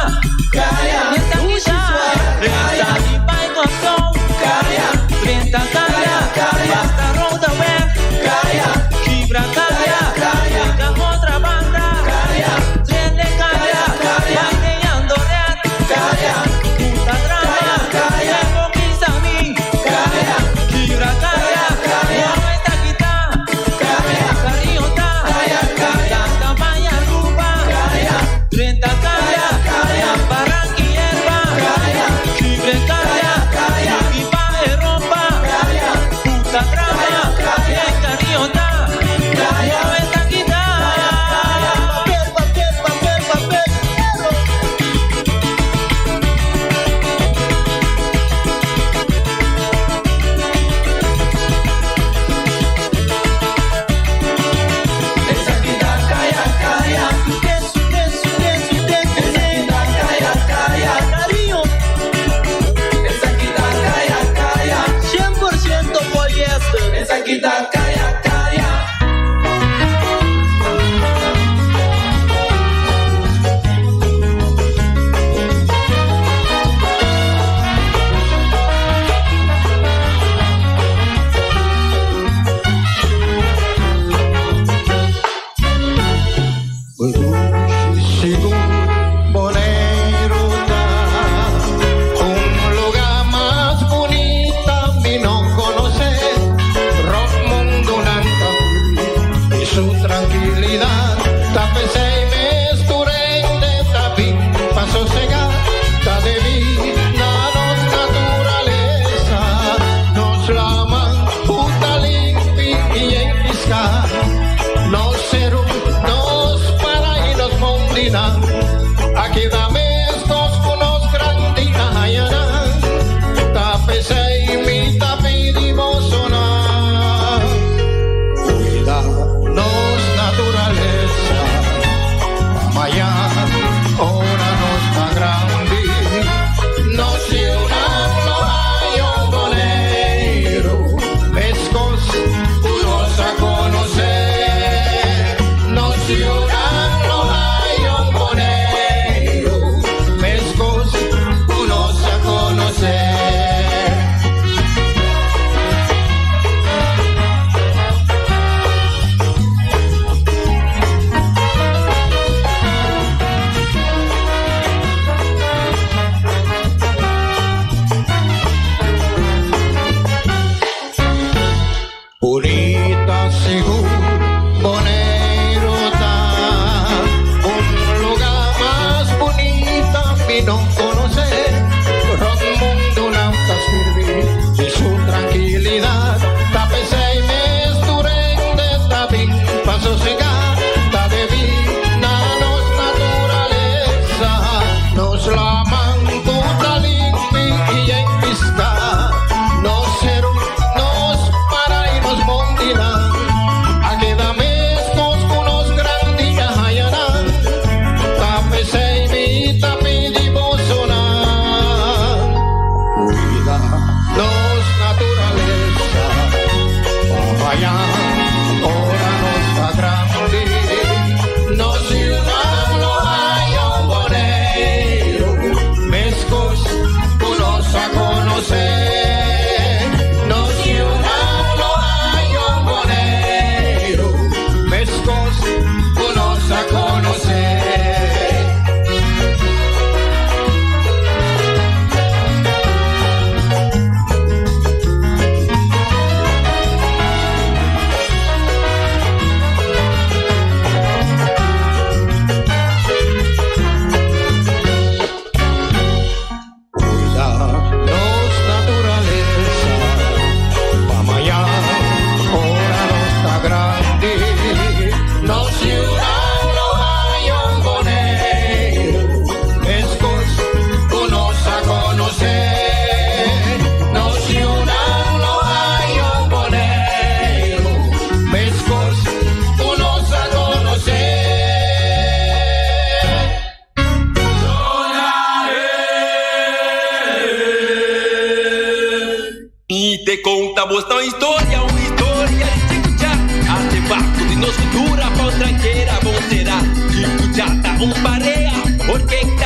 Esaki ta. Drenta di bai Kòrsou. Drenta kaya. Basta rouda wèg. Kibra kaya. Yega otra banda. Drende kaya. Baileando rèt. Puta drama. E bo kisa mi. Kibra kaya. Ora esaki ta. Cariño ta. Tanta bai Aruba. Drenta kaya. Baranki yerba. Kibre kaya. Subi pa Europa. Puta drama. E cariño ta. Ora esaki ta. Papel, papel, papel, papel, pero. Esaki ta kaya kaya. Sute, sute, sute, sute, sute. Esaki ta kaya kaya. Cariño, Esaki ta kaya kaya. 100% poliéster. Esaki ta kaya kaya. Sigur Boneiru ta un lugá mas bunita mi no konosé. Rònt mundu nan ta biba i su trankilidat ta p'esei mes tur hende ta bin pa sosegá. Ta debí na nos naturalesa, nos laman ku ta limpi i yen piská, nos seru, nos para i nos mondinan a keda meskos ku nos grandinan hañanan. Ta p'esei mi ta pidi bosonan, kuida nos naturalesa, pa mañan ora nos ta grandi, nos yunan lo haña un Boneiru meskos ku nos a konosé. Nos yunan lo haña un Boneiru meskos ku nos a konosé. Bunita sigur Boneiru ta, un lugá mas bunita mi no konosé. Rònt mundu nan ta skirbi di su trankilidat, ta p'esei mes tur hende ta bin pa sosegá. Ta debí na nos naturalesa, nos laman ku ta limpi i yen piská, nos seru, nos para i nos mondinan a keda meskos ku nos grandinan hañanan. Ta p'esei mi ta pidi bosonan, kuida nos naturalesa, pa mañan ora nos ta grandi, nos yunan lo haña un Boneiru meskos ku nos a konosé. Nos yunan lo haña un Boneiru meskos ku nos a konosé. Kuida nos naturalesa, pa mañan ora nos ta grandi, nos yunan lo haña un Boneiru meskos ku nos a konosé. Nos yunan lo haña un Boneiru meskos ku nos a konosé. Mi te konta bos un historia, un historia di Chiku Cha. Artefakto di nos kultura pa un stranhera bon será. Chiku Cha ta un parea, orkesta.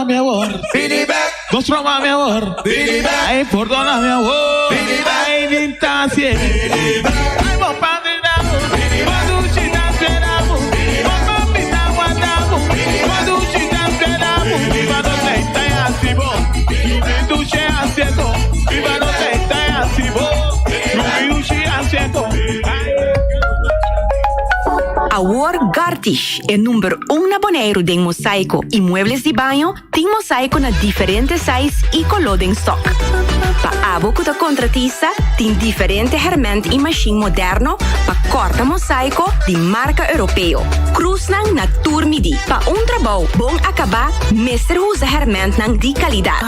pordona mi awor. Bini bek. Nos broma mi awor. Bini bek. Ay, pordona mi awor. Bini bek. Ay, binta sie. Bini bek. Ay, bo padre damo. Bo dushi ta esperamo. Bo papi ta guardamo. Bo dushi ta esperamo. Viva no te ta así bo. Mi dushi así go. Viva no te ta así bo. Mi dushi así go. Awor Gartish, e number un na Boneiru den mosaiko i muebles di baño, tin mosaiko na diferente size i koló den stock. Pa abo ku ta kontratista, tin diferente hèrmènt i mashin moderno pa kòrta mosaiko di marka europeo. Krusnan na tur midí. Pa un trabou bon akabá mester usa hèrmèntnan di kalidat.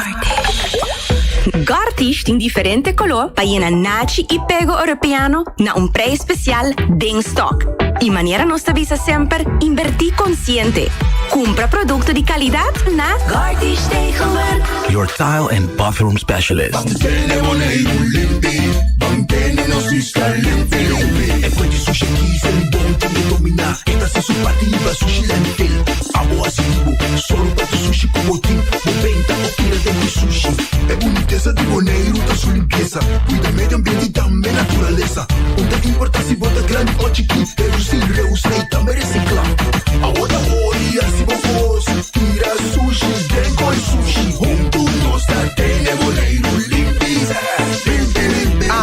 Gartish tin diferente koló pa yena nachi i pego europeano na un prijs spesial den stock. I manera nos ta bisa semper, inbertí konsiente. Kumpra produkto di kalidat na Gartish Tegelwerk. Your tile and bathroom specialist.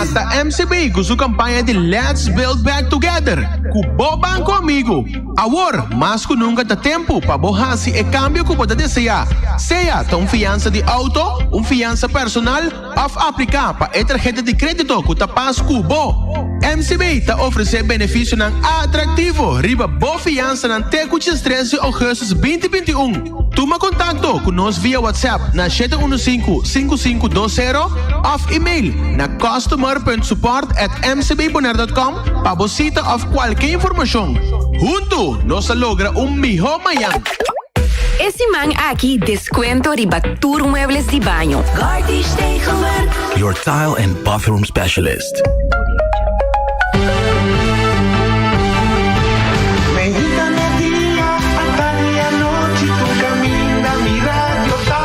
Ata MCB ku su kampaña di Let's Build Back Together ku bo banko amigu. Awor, mas ku nunka ta tempu pa bo hasi e kambio ku bo ta deseá, sea ta un fiansa di outo, un fiansa personal òf apliká pa e tarheta di krédito ku ta pas ku bo. MCB ta ofresé benefisionan atraktivo riba bo fiansanan te ku diestres di ougùstus binti 21. Tuma kontakto ku nos via WhatsApp na shete unu sinku, sinku sinku dos sero òf email na customer.support at mcbbonaire.com pa bo sita òf kualke informashon. Huntu nos ta logra un mihó mañan! E siman aki descuento riba tur muebles di baño. Gartish Tegelwerk. Your tile and bathroom specialist. Meinta merdia, atardi anochi, tur kaminda mi radio ta.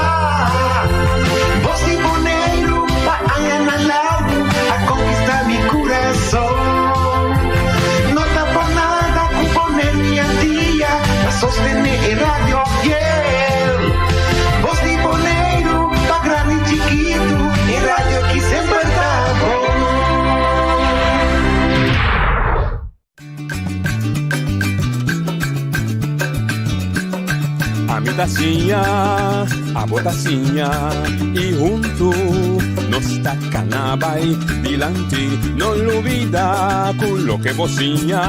Bos di Boneiru pa añanan largu a konkistá mi kurason. No ta por nada ku pone mi al dia pa sostené e radio fiel. Bos di Boneiru pa grandi i chikitu, e radio ki semper ta bon. Ami ta siña, abo ta siña i huntu nos ta kana bai dilanti. No lubida ku loke bo siña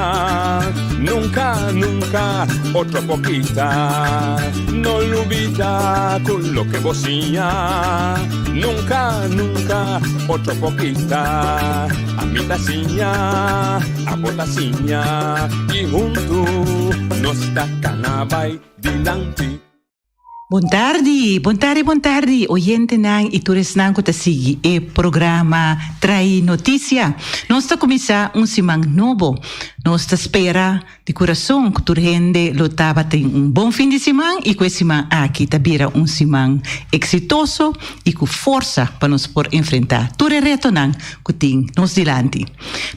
nunka, nunka otro por kita. No lubida ku loke bo siña nunka, nunka otro por kita. Ami ta siña, abo ta siña i huntu nos ta kana bai dilanti. Bon tardi, bon tardi, bon tardi, oyentenan i tur esnan ku ta sigui e programa Traí Notisia. Nos ta kuminsá un siman nobo. Nos ta spera Di kurason ku tur hende lo tabatin un bon fin di siman i ku e siman aki ta bira un siman eksitoso i ku forsa pa nos por enfrentá tur e retonan ku tin nos dilanti.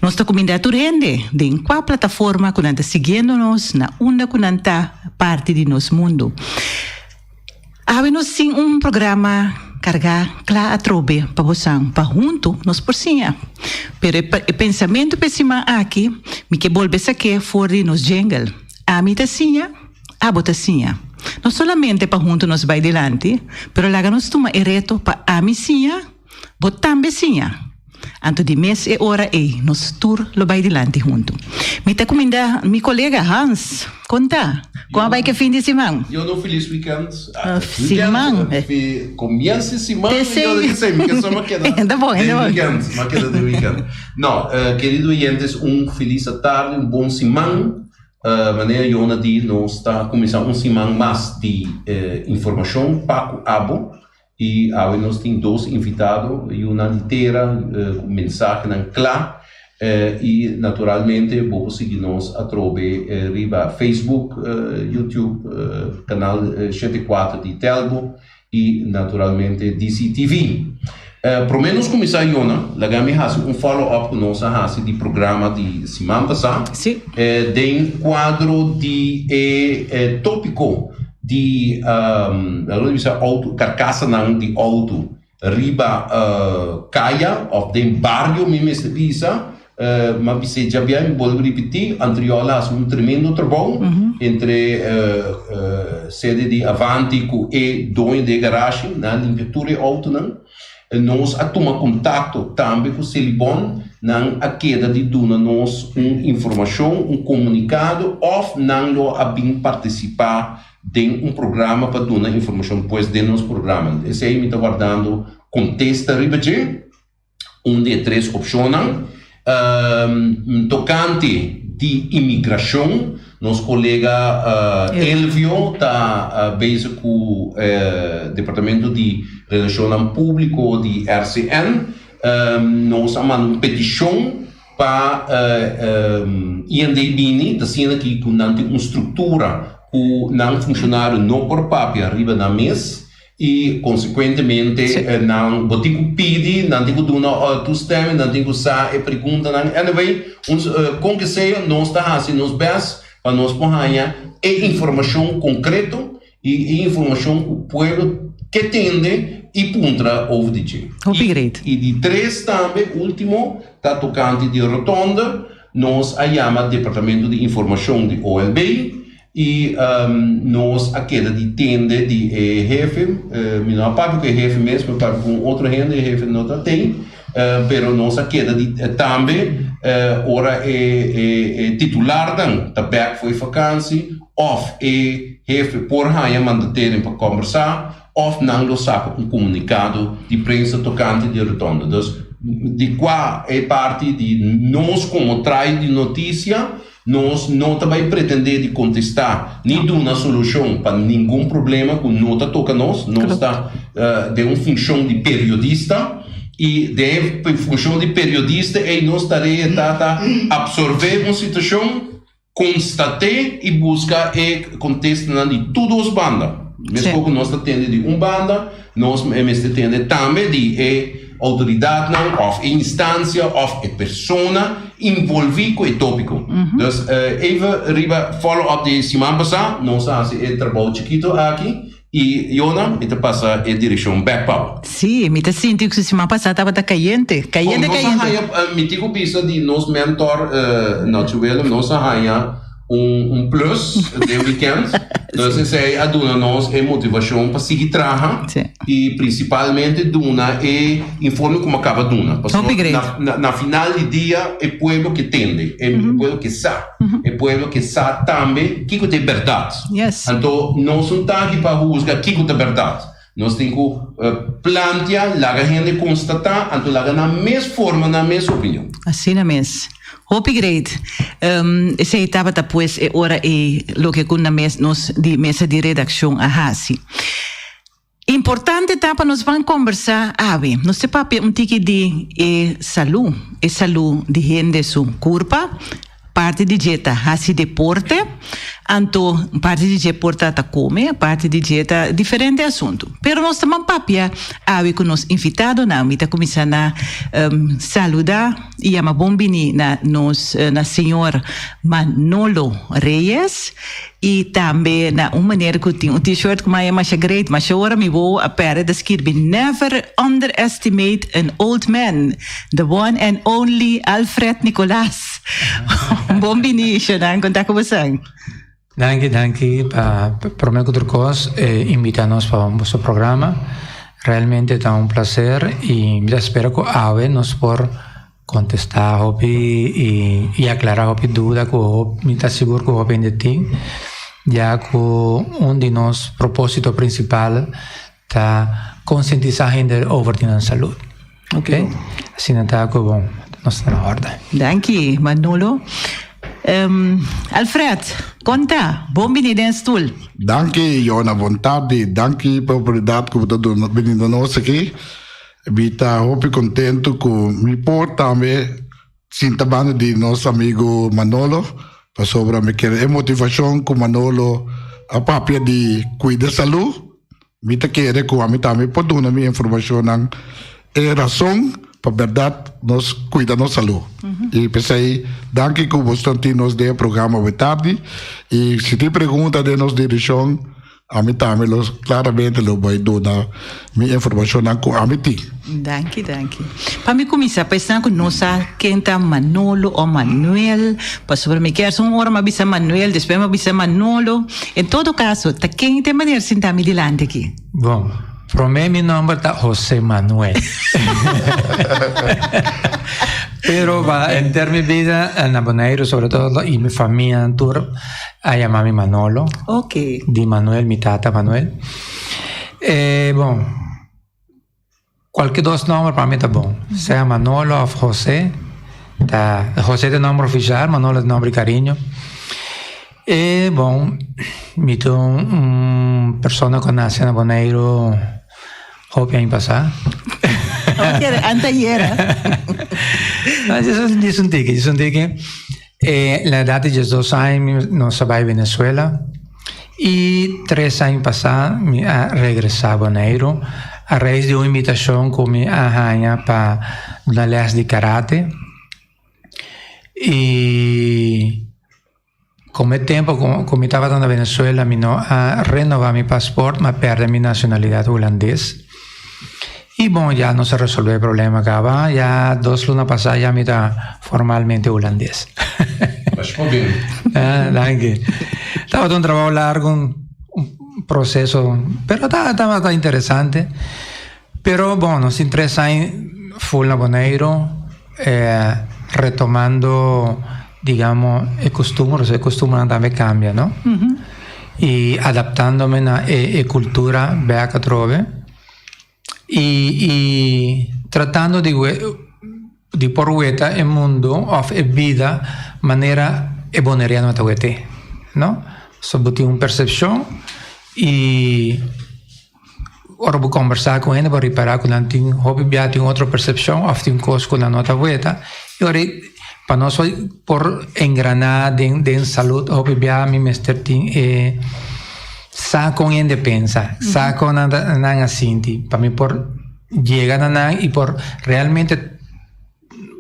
Nos ta kumindá tur hende den kua plataforma ku nan ta siguiendo nos na unda ku nan ta parti di nos mundu. Awe nos tin un programa carga cla atrobe pa bosan pa hunto nos por siña. Pero e pensamento pa e siman aki mi ke bolbe saké for di nos jingle. Ami ta siña, abo ta siña. No solamente pa hunto nos bai dilanti, pero laga nos tuma e reto pa ami siña, Bo tambe siña. Anto di mes e ora ei nos tur lo bai dilanti huntu. Mi ta kuminda mi kolega Hans. Kon ta? Kon a bai ke fin di siman? Yo no felis weekend. Siman. Comienzo siman. Te Mi ke soma keda. Ta bon, ta bon. Weekend. Ma keda den weekend. No, querido oyentes, un felis tarde, un bon siman. Manera Yona di, nos ta kuminsá un siman mas di informashon pa ku abo. I awe nos tin dos invitado, yunan di tera ku mensahenan kla i naturalmente bo por sigui nos atrobe riba Facebook, YouTube, kanal 74 di Telbo. i naturalmente DCTV. Promé nos kuminsá Yona, laga mi hasi un follow up ku nos a hasi di programa di siman pasá. Den kuadro di e tópiko di laga nos bisa outo, karkasanan di outo riba kaya òf den bario mi mester bisa. M'a bis'é djabia i mi bolbe ripití, Antriol a hasi un tremendo trabou entre sede di Avanti ku e doño di e garashi, nan a limpia tur e outonan. Nos a tuma kontakto tambe ku Selibon, nan a keda di duna nos un informashon, un komunikado òf nan lo a bin partisipá den un programa pa duna informashon pues den nos programa. Esei mi ta wardando kontesta riba dje. Un di e tres opshonnan. Tokante di imigrashon, nos kolega Elvio ta bezig ku Departamento di Relashonnan Públiko di RCN. Nos a manda un petishon pa IND bini, ta asina ki ku nan tin un struktura ku nan funshonario no por papia riba nan mes. I konsekuentemente nan bo tin ku pidi, nan tin ku duna toestemming, nan tin ku sa e preguntanan. Anyway, ons kon ke sea nos ta hasi nos best pa nos por haña e informashon konkreto i e informashon ku pueblo ke tende i puntra over di dje. Hopi great. I di tres tambe, ultimo, ta tokante di rotonde. Nos a yama Departamento di Informashon di OLB. I nos a keda di tende di e hefe, mi no a papia ku e hefe mes, mi a papia ku un otro hende, e hefe no ta tei, pero nos a keda di tambe ora e titularnan ta bek for e vakansi òf e hefe por haña mandatering pa kòmbersá òf nan lo saka un komunikado di prensa tokante di rotonda. Dus di kua e parti di nos komo trai di notisia Nos no ta bai pretendé di kontestá ni duna solushon pa ningun problema ku no ta toka nos. Nos ta den un funshon di periodista i den e funshon di periodista ei nos tarea ta ta apsorbé un situashon, konstaté i buska e kontestanan di tur dos banda. Meskos ku nos ta tende di un banda, nos mester tende tambe di e outoridatnan òf e instansia òf e persona involví ku e tópiko. Dus even riba follow up di siman pasá nos a hasi e trabou chikitu aki i Yona mi ta pasa e direkshon bèk pa bo. Sí, mi ta sinti ku siman pasá tabata kayente, kayente, Bon, nos a kayente. haña, mi tin ku bisa di nos mentor Nacho Willem, nos a haña un un plus den weekend. Dus esei a duna nos e motivashon pa sigui traha i prinsipalmente duna e informe ku mi a kaba duna. Pasobra na na na final di dia e pueblo ke tende, e pueblo ke sa, e pueblo ke sa tambe kiko ta e bèrdat. Anto nos no ta aki pa husga kiko ta bèrdat. Nos tin ku plantia, laga hende konstatá, anto laga nan mes forma nan mes opinion. Asina mes. Hopi great. Esei tabata pues e ora ei loke ku na mes nos di mesa di redakshon a hasi. Importante ta pa nos ban kombersá awe. Nos ta papia un tiki di e salú, e salú di hende su kurpa. Parti di dje ta hasi deporte, anto parti di dje por ta ta come, parti di dje ta diferente asuntu. Pero nos ta ban papia awe ku nos invitadonan. Mi ta kuminsá na saluda i yama bon bini na nos na señor Manolo Reyes i tambe na un meneer ku tin un t-shirt ku maya masha great, masha ora mi wowo a perde ta skirbi Never underestimate an old man, the one and only Alfred Nicolaas. Bon bini, Shonan, kon ta ku bosan? Danki, danki pa prome ku tur kos invita nos pa boso programa. Realmente ta un placer y mi ta spera ku awe nos por kontesta hopi y aklara hopi duda ku mi ta sigur ku hopi hende tin, ya ku un di nos proposito principal Ta konsientisá hende over di nan salud. Ok. Asina ta ku bon, nos ta na orde. Danki, Manolo. Alfred, kon ta? Bon bini den stul. Danki, Jona. Bon tardi. Danki pa oportunidat ku bo ta duna bini na nos aki. Mi ta hopi kontentu ku mi por tambe sinta banda di nos amigu Manolo pasobra mi kere e motivashon ku Manolo a papia di kuida salú. Mi ta kere ku ami tambe por duna mi informashonnan e rason pa bèrdat nos kuida nos salú. I p'esei danki ku bo ston tin nos den e programa awe tardi i si tin pregunta den nos direkshon ami tambe lo klaramente lo bai duna mi informashonnan ku ami tin. Danki, danki. Pa mi kuminsá, pa esnan ku no sa ken ta Manolo o Manuel, pasobra mi kier un ora mi a bisa Manuel, despues mi a bisa Manolo. En todo kaso, ta ken ta e meneer sintá mi dilanti aki? Bon, promé mi nòmber ta José Manuel. Pero pa henter mi bida na Boneiru sobre todo i mi famia tur a yama mi Manolo. Ok. Di Manuel, mi tata Manuel. E bon. Cualke dos nomber pa mi ta bon. Sea Manolo of Jose. Ta, Jose ta e nomber oficial, Manolo ta e nomber di cariño. E bon, mi ta un persona cu a nace na Boneiru hopi aña pasa. Anteayer. Djis un tiki, djis un tiki. E na edad di diesdos aña mi nos a bai Venezuela y tres aña pasá mi a regresá Boneiru a raíz di un invitashon ku mi a haña pa duna lès di karate y komo e tempu ku mi tabata na Venezuela mi no a renobá mi pasport mi a pèrdè mi nashonalidat hulandes. Y bon, ya nos a resolve e problema caba. Ya dos luna pasa ya mi ta formalmente hulandes. Masha bon. Ah, danki. Tabata un trabao largo, un proceso, pero tabata interesante. Pero bon, nos tin tres aña full na Boneiru, eh, retomando, digamos, e costumber, e costumbernan tambe cambia, no? Y adaptándome na e cultura bek atrobe. I i tratando di di por weta e mundo of e bida manera e boneriano ta wet'é, no? So bo tin un persepshon i ora bo kombersá ku hende bo ripará ku nan tin hopi bia tin otro persepshon of tin kos ku nan no ta weta i ora pa nos por engraná den den salud hopi bia mi mester tin e Sa kon hende pensa, sa kon nan ta nan a sinti, pa mi por yega na nan i por realmente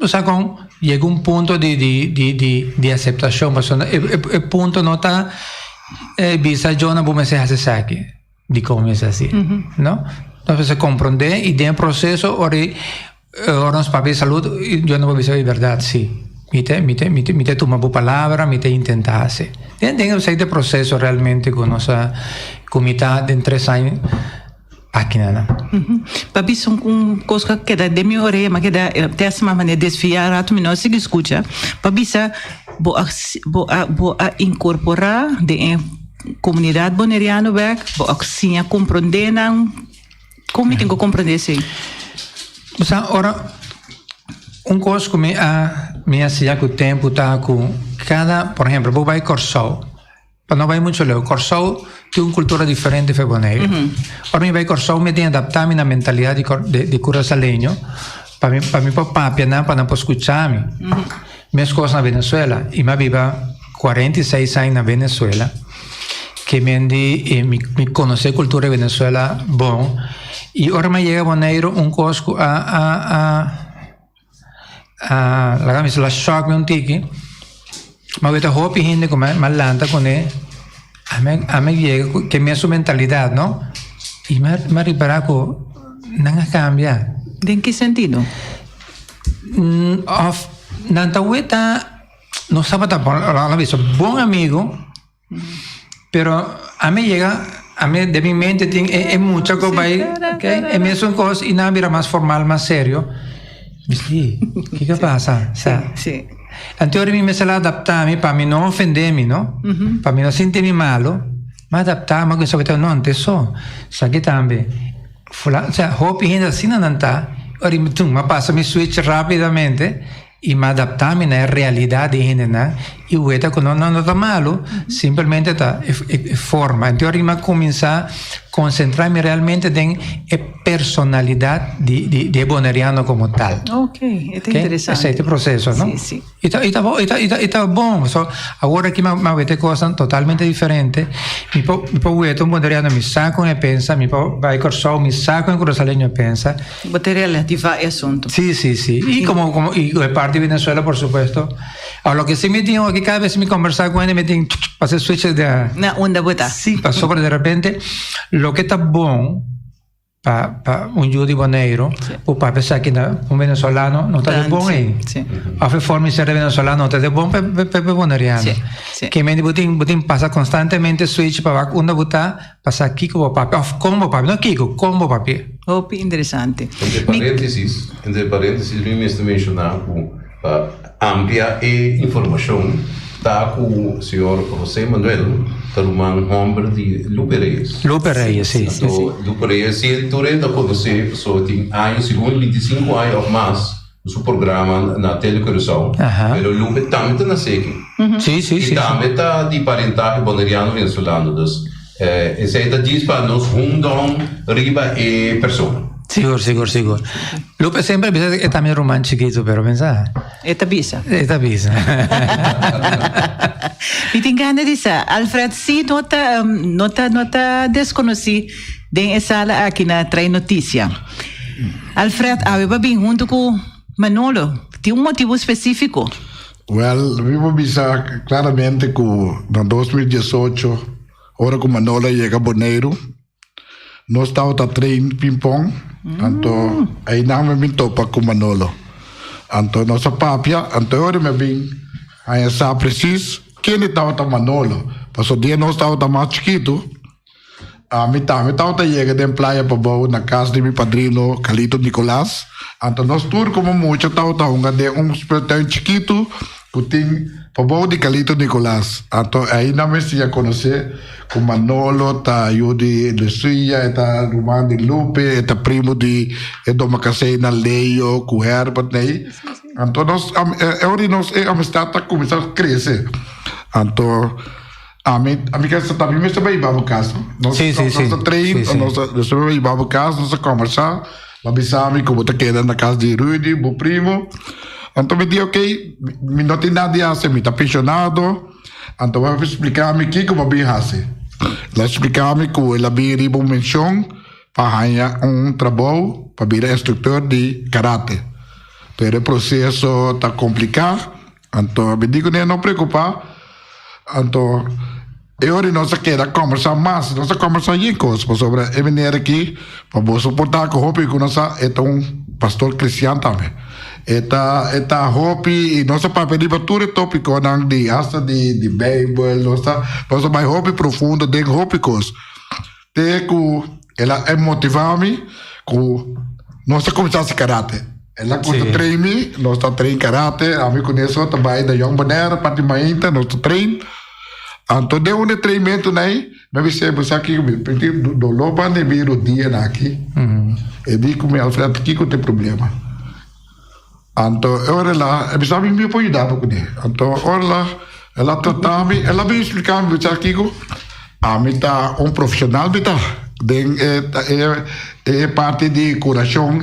sa kon yega un punto di di di di di aseptashon pasobra e e punto no ta bisa yo bo mester hasi esaki dikon mi mester hasi no nos mester komprondé i den e proseso ora Ora nos papia di salud, yo no por bisa di berdad, si. Mi ta, mi ta, mi ta, mi ta tuma bo palabra, mi ta intenta hasi. Den, den esei ta e proceso realmente ku nos a ku mi ta den tres aña aki na nan. Pa bisa un un kos ku a keda den mi orea, mi a keda te a sma manera desviá rato mi no a sigui skucha. Pa bisa bo a bo a bo a inkorporá den e komunidat boneriano bèk, bo a siña komprondé nan. Kon mi tin ku komprendé esei? Bo sa, ora un kos ku mi a mi a siña ku tempu ta ku kada, por ehempel, bo bai Kòrsou, pa no bai muchu leu, Kòrsou tin un kultura diferente for Boneiru. Ora mi bai Kòrsou mi tin adaptá mi na mentalidat di di di kurasaleño pa mi pa mi por papia nan pa nan por skucha mi. Meskos na Venezuela, i mi a biba 46 aña na Venezuela, ke men di i mi mi konosé kultura di Venezuela bon, i ora mi a yega Boneiru un kos ku a a a a laga mi bisa la shòk mi un tiki, mi a weta hopi hende ku mi a lanta kuné, ami ami yega ku ke mesun mentalidat no, i mi a ripará ku nan a kambia. Den ki sentido? Of nan ta weta nos tabata bon laga bisa bon amigo pero ami yega ami den mi mente tin e mucha ku bai e mesun kos i nan a bira mas formal mas serio mi si kiko a pasa sa anto ora mi mester a adapta mi pa mi no ofende mi no pa mi no sinti mi malo mi a adapta mi a kuminsa weta no antes so esaki tambe. Fula, o sea, hopi hende asina nan ta, ora mi tum, m'a pasa mi switch rapidamente i m'a adaptá mi na e realidat di e hendenan i weta ku no no ta malu, simplemente ta e e forma. Anto ora mi a kuminsá konsentrá mi realmente den e personalidat di di di e boneriano komo tal. Ok, e ta interesante. Esei ta e proseso, no? Sí, sí. I ta i ta i ta i ta i ta bon. So, awor aki mi a wete kosnan totalmente diferente. Mi por mi por wete un boneriano mi sa kon e pensa, mi por bai Kòrsou mi sa kon e kurasoleño pensa. Bo ta relativá e asuntu. Sí, sí, sí. I komo komo i e parti di Venezuela por supuesto. Ahora loke si mi tin aki kada bes mi kombersá ku hende mi tin pasa e switch de. Na unda bo ta. Sí, pasobra de repente loke ta bon pa pa un yu di Boneiru por papia esaki na un venezolano no ta de bon ei. Of e forma di ser de venezolano no ta de bon pa pa pa boneriano. Ke mende bo tin bo tin pasa konstantemente switch pa wak unda bo ta pa sa kiko bo papia of kon bo papia no kiko kon bo papia. Hopi interesante. Entre paréntesis, entre paréntesis mi mester menshoná ku pa Amplia e informacion ta cu señor Jose Manuel ta ruman homber di Lupe Reyes. Lupe Reyes, si. Anto Lupe Reyes si tur hende ta conoce pasobra tin aña segun bintisinco aña of mas cu su programa na Tele Curaçao. Pero Lupe tambe ta nace aki. Si, si, si. Y tambe ta di parentahe Boneriano Venezolano. Dus esey ta djis pa nos hundon riba e persona. Sigur, sigur, sigur. Lupe semper a bisa e ta mi ruman chikitu, pero pensa. E ta bisa. E ta bisa. Mi tin gana di sa, Alfred, si no ta, no ta, no ta deskonosí den e sala aki na trae notisia. Alfred, awe bo a bin huntu ku Manolo. Tin un motibu spesífiko? Wèl, mi por bisa klaramente ku na 2018, ora ku Manolo a yega Boneiru, Nos tabata train ping-pong, anto einan mi bin topa ku Manolo. Anto nos a papia, anto e ora mi a bin haña sa presis kende tabata Manolo. Pasobra dia nos tabata mas chikitu, ami tambe tabata yega den Playa Pabou na kas di mi padrino Calito Nicolas. Anto nos tur komo mucha tabata hunga den un speeltuin chikitu ku tin pabou di Calito Nicolas. Anto einan mi siña konosé. Ku Manolo ta yu di Lucia, e ta ruman di Lupe, e ta primo di e Domacassena Leo ku Herbert nei. Anto nos e ora di nos e amistad ta kuminsá krese. Anto ami ami ke sa tambe mester bai hiba bo kas. Nos nos ta train, nos ta bai hiba bo kas, nos ta kombersá. Bo a bisa mi ku bo ta keda na kas di Rudy, bo primo. Anto mi di okey, mi no tin nada di hasi, mi ta penshonado. Anto bo a splika mi kiko bo a bin hasi. El a splika mi ku el a bin riba un menshon pa haña un trabou pa bira instruktor di karate. Pero e proseso ta kompliká, anto mi di kuné no preokupá. Anto e ora nos a keda kòmbersá mas, nos a kòmbersá yen kos pasobra e manera aki pa bo soportá ku hopi ku nos sa e ta un pastor kristian tambe. E ta e ta hopi i nos a papia riba tur e tópikonan di asta di di Beibel, nos ta nos a bai hopi profundo den hopi kos. Te ku el a e motivá mi ku nos ta kuminsá hasi karate. El a kuminsá train mi, nos ta train karate, ami ku Nelson ta bai na Jong Bonaire parti mainta nos ta train. Anto den un e trainmentunan ei mi a bis'é, bo sa kiko mi tin doló banda di mi rodianan aki. E di ku mi, Alfred, kiko ta e problema? Anto e ora el a bisa mi, mi por yuda bo kuné. Anto ora el a el a trata mi, el a bin splika mi, bo sa kiko, ami ta un profeshonal mi ta den e e parti di kurashon,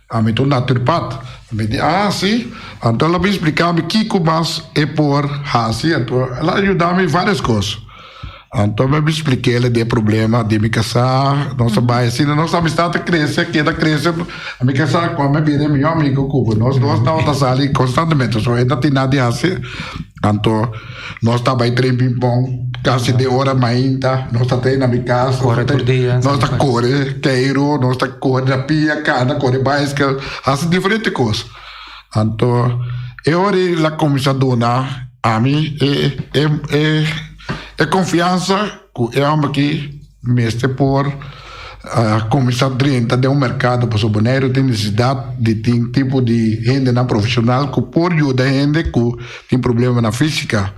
ami ta un naturpat. Mi di, ah si? Anto el a bin splika mi kiko mas e por hasi, anto el a yuda mi varios kos. Anto mi a bin splik'el di e problema di mi kasá, nos a bai asina, nos amistad a krese, keda krese, mi kasá ku ami a bira e mihó amigu ku bo, nos dos tabata sali konstantemente, so e no tin nada di hasi, anto nos ta bai train pimpon kasi de ora mainta, nos ta train na mi kas, nos ta kore keiru, nos ta kore na pia, kana, kore baiskel, hasi diferente kos. Anto e ora ei el a kuminsá duna ami e e e e konfiansa ku e hòmber aki mester por kuminsá drenta den un merkado pasobra Boneiru tin nesesidat di tin tipo di hendenan profeshonal ku por yuda hende ku tin problemanan físika.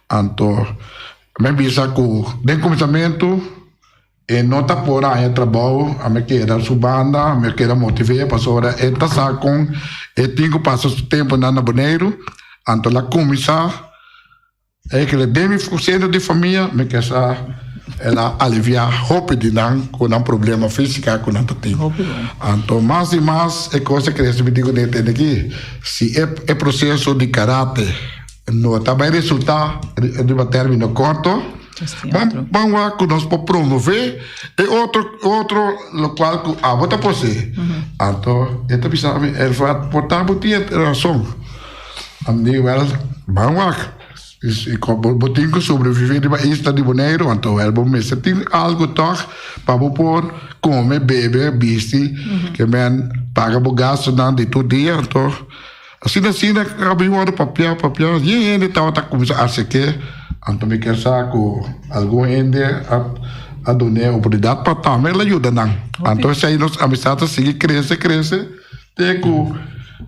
Anto mi a bisa ku den kuminsamentu E no ta por haña trabou, a mi keda su banda, a mi keda motiv'é pasobra e ta sa kon e tin ku pasa su tempunan na Boneiru. Anto el a kuminsá e kere den mi seno di famia mi ke sa. El a aliviá hopi di nan ku nan problema físika ku nan ta tin. Anto mas i mas e kos a krese mi di ku den tende aki si e e proseso di karate no ta bai resultá riba término korto ban ban wak ku nos por promové e otro otro lokual ku abo ta posee. Anto e ta bisa mi Elfat por ta bo tin e rason. Ami di wèl ban wak. I kon bo tin ku sobreviví riba isla di Boneiru, anto wèl bo mester tin algu tòg pa bo por kome, bebe, bisti, ke men paga bo gastunan di tur dia. Anto asina asina a bin wòrdu papiá, papiá, yen hende tabata kuminsá aserk'é. Anto mi ker sa ku algun hende a a dun'é oportunidat pa tambe el a yuda nan. Anto esei nos amistat a sigui krese, krese. Te ku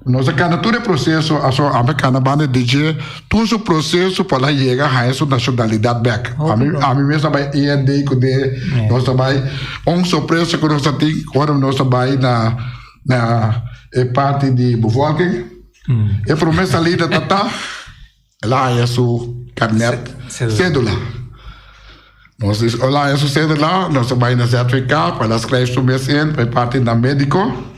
nos a kana tur e proseso, aso ami a kana banda di dje tur su proseso pa la yega haña su nashonalidat bèk. Ami ami mes a bai IND kuné, nos a bai un sorpresa ku nos a tin ora nos a bai na na e parti di bevolking, e promé salida ta ta el a haña su karnet sédula. Nos di el a haña su sédula, nos a bai na ZVK pa el a skrijf su mes in pa e parti na médiko.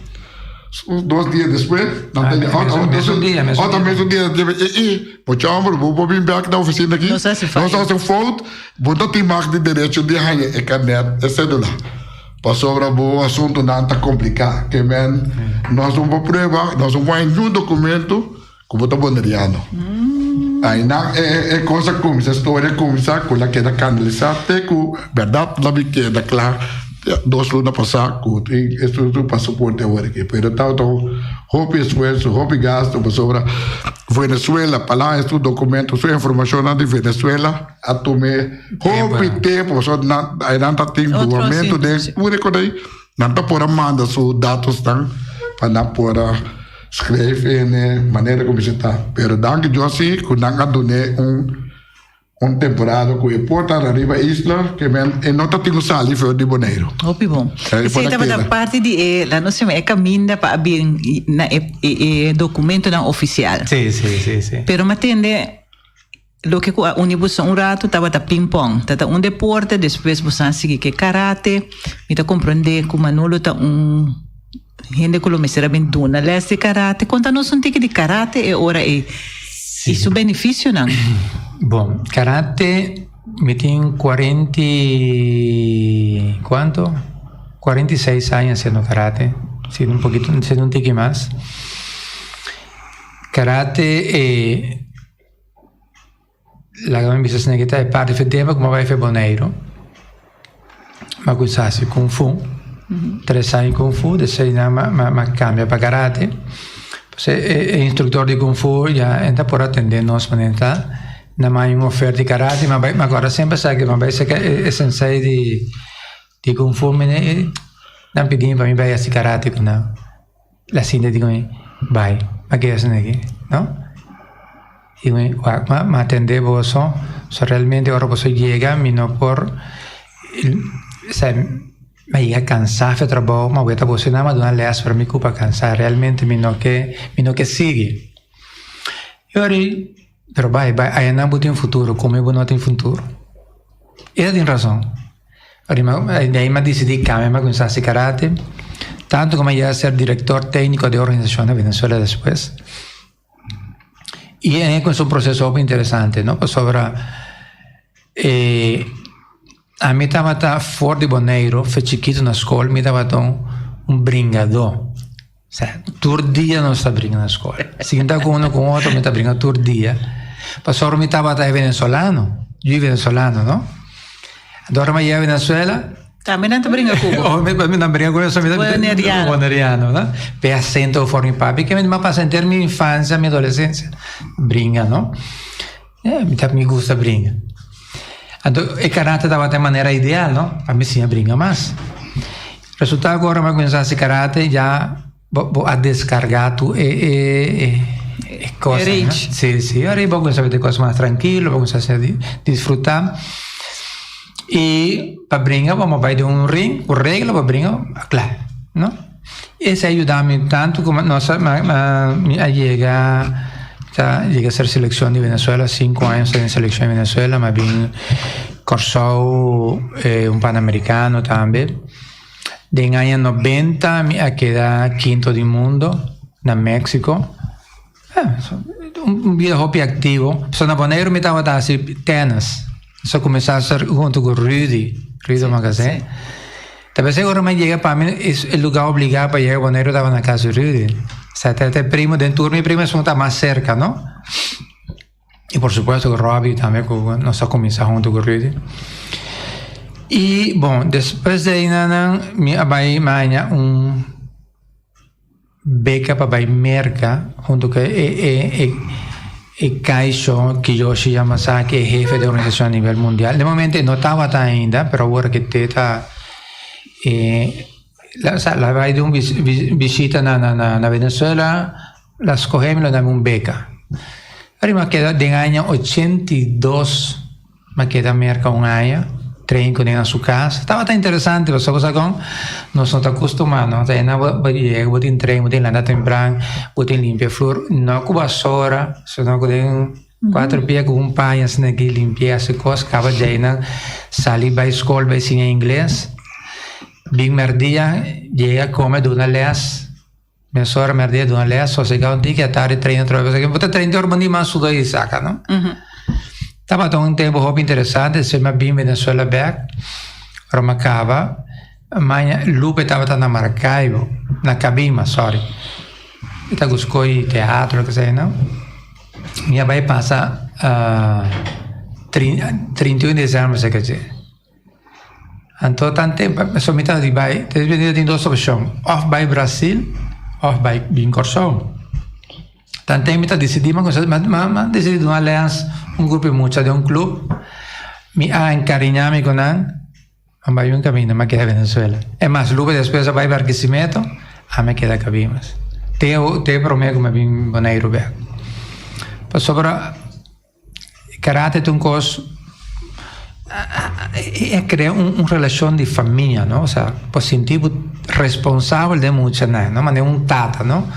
Dos dia despues, nan ta di otro mesun dia, nan ta di e e, mucha homber, bo por bin bek na ofisina aki? Nos a hasi un fout, bo no tin mag di derecho di haña e karnet, e sédula. Pasobra bo asuntunan ta kompliká. Ke men, nos no por prueba, nos no por haña niun dokumento Ku bo ta boneriano. Ainan e e kos a kuminsá, e storia a kuminsá ku la keda kanalisá te ku bèrdat la mi keda kla dos luna pasá ku tin esun su pasaporte awor aki. Pero tabata un hopi esfuerso, hopi gasto pasobra Venezuela pa laha su dokumento, su informashonnan di Venezuela a tum'é hopi tempu pasobra nan ainan ta tin duamentu den tur e kos ei. Nan ta por a manda su datosnan pa nan por a skrijf en e manera ku mester ta. Pero danki Dios si ku nan a dun'é un un temporada ku e por ta ariba isla ke men e no ta tin ku sali for di Boneiru. Hopi bon. Esei tabata parti di e, laat nos yama e kaminda pa a bin na e e dokumentonan ofisial. Si, si, si, si. Pero mi a tende Loke ku a uni boso un ratu tabata ping-pong. Ta ta un deporte, despues boso a sigui ke karate. Mi ta komprondé ku Manolo ta un hende ku lo mester a bin duna lès di karate. Konta nos un tiki di karate e ora ei i su benefisionan. Bon, karate mi tin kuarenta i kuantu? Kuarenta i seis aña hasiendo karate, si un pokito, si un tiki mas. Karate e. Laga mi bisa esaki ta e parti fe tempo ku mi a bai fe Boneiru mi a kuminsá hasi kung fu tres aña kung fu despues nan mi a kambia pa karate e instruktor di kung fu ya e ta por atendé nos manera ta nan a haña un oferta di karate mi a bai mi a kòrda semper esaki mi a bai serka e sensei di kung fu nan pidi mi pa mi bai hasi karate ku nan. La sinta di mi, Bai, ma ke esaki aki, no? Di mi, Wak, ma ma atendé boso, so realmente ora boso yega mi no por, sa mi a yega kansá for trabou, ma weta boso nan a duna lès pero mi kupa kansá, realmente mi no ke, mi no ke sigui. I ora ei, pero bai, bai, ayanan bo tin futuro, komo bo no tin futuro? E ta tin rason. De ahí mi a disidí kambia, mi a kuminsá hasi karate. Tantu ku mi a yega a ser direktor tékniko di e organisashon na Venezuela despues. I e kuminsá un proseso hopi interesante, no? Pasobra e ami tabata for di Boneiru, fe chikitu na skol, mi tabata un bringadó. Osea, tur dia nos ta bringa na skol. Si mi ta ku uno ku otro, mi ta bringa tur dia. Pasobra mi tabata e venezolano, yu venezolano, no? Anto ora mi a yega Venezuela. Tambe nan ta bringa ku bo. Oh, mi nan bringa ku mi, pasobra mi ta Boneriano. Boneriano, no? P'e asento for mi papi, ke mi a pasa henter mi infansia, mi adolesensia, bringa, no? Mi ta mi gusta bringa. Anto e karate tabata e manera ideal, no? Pa mi siña bringa mas. Resultado ku ora mi a kuminsá hasi karate ya bo bo a deskargá tur e e e kosnan. E rage. Sí, sí. Ora bo a kuminsá bira kos mas trankilo, bo a kuminsá siña disfrutá. I pa bringa bo a bai den un ring ku regla pa bringa a kla, no? Esei a yuda mi tantu ku nos a mi a yega ta yega a ser selekshon di Venezuela, sinku aña den selekshon di Venezuela, mi a bin. Kòrsou un Panamericano tambe. Den aña 90 mi a keda kinto di mundo na Mexico. Un bida hopi activo. So na Boneiru mi tabata hasi tennis. So kuminsá ser huntu ku Rudy, Rudy Magazijn. Ta pensé ora mi yega pa mi e lugá obligá pa yega Boneiru tabata na kas di Rudy. Sa ta e primo den tur mi primo esun ta mas serka no. I por supuesto ku Robbie tambe ku nos a kuminsá huntu ku Rudy. I bon despues di einan mi a bai maña un Beka pa bai Merka huntu ku e Kaiso Kiyoshi Yamasaki, e hefe di organisashon a nivel mundial. Den momento e no tabata ainda, pero awor ke te ta la bai di un bishita na Venezuela, la skohe mi lo dami un beka. Ariba keda den aña 82. M'a keda Merka un aña, train ku nan na su kas. Tabata interesante pasobra bo sa kon nos no ta kustumá no. Ta ena bo bo yega bo tin train, bo tin lanta tempran, bo tin limpia flur. No ku basora, sino ku den kuater pia ku un paña asina aki limpia hasi kos, kaba djei nan sali bai skol bai siña ingles. Bin mèrdia yega kome duna lès. Mesora mèrdia duna lès, sosegá un tiki, atardi train otro bes. Bo ta train te ora bo ni mas suda i saka, no? Tabata un tempu hopi interesante, despues mi a bin Venezuela bèk, ora mi a kaba, maña Lupe tabata na Maracaibo, na Cabima, sorry. E ta ku skoi teatro loke sea, no? Mi a bai pasa 31 desèmber seka dje. Anto tan tempu so mi ta di bai mi tin dos opshon òf bai Brasil òf bai bin Kòrsou. Tan tempu mi ta disidí mi a disidí duna lès un grupo di mucha den un klup mi a enkariñá mi ku nan mi bai un kaminda mi a keda Venezuela. E mas luego despues a bai Barquisimeto ami a keda Cabimas te te promé ku mi a bin Boneiru bèk pasobra. Karate ta un kos e krea un relashon di famia no osea bo sinti bo responsabel den muchanan no manera un tata no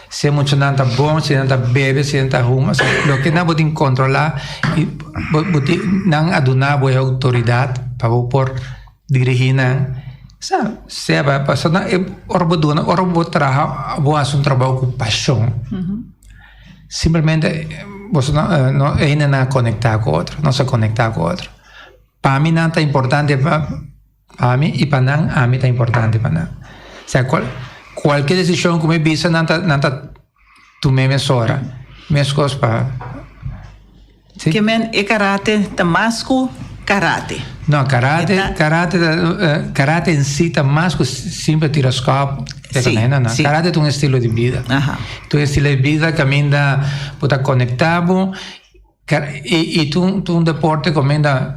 si e muchanan ta bon si nan ta bebe si nan ta huma loke nan bo tin kontrola i bo tin nan a duna bo e outoridat pa bo por dirigi nan sa sea pasobra ora bo duna ora bo traha bo hasi un trabou ku pashon. Simplemente boso no no hende nan a konektá ku otro, no sa konektá ku otro. Pa mi nan ta importante pa pa mi i pa nan ami ta importante pa nan. Osea kual kualke desishon ku mi bisa nan ta nan ta tum'é mesora, meskos pa. Si. Ke men e karate ta mas ku karate. No, karate, karate ta, karate en si ta mas ku simple tira skòp. Si, no, no. si. Karate ta un estilo di bida. Aha. Ta un estilo di bida kaminda bo ta konektá bo i i ta un ta un deporte kaminda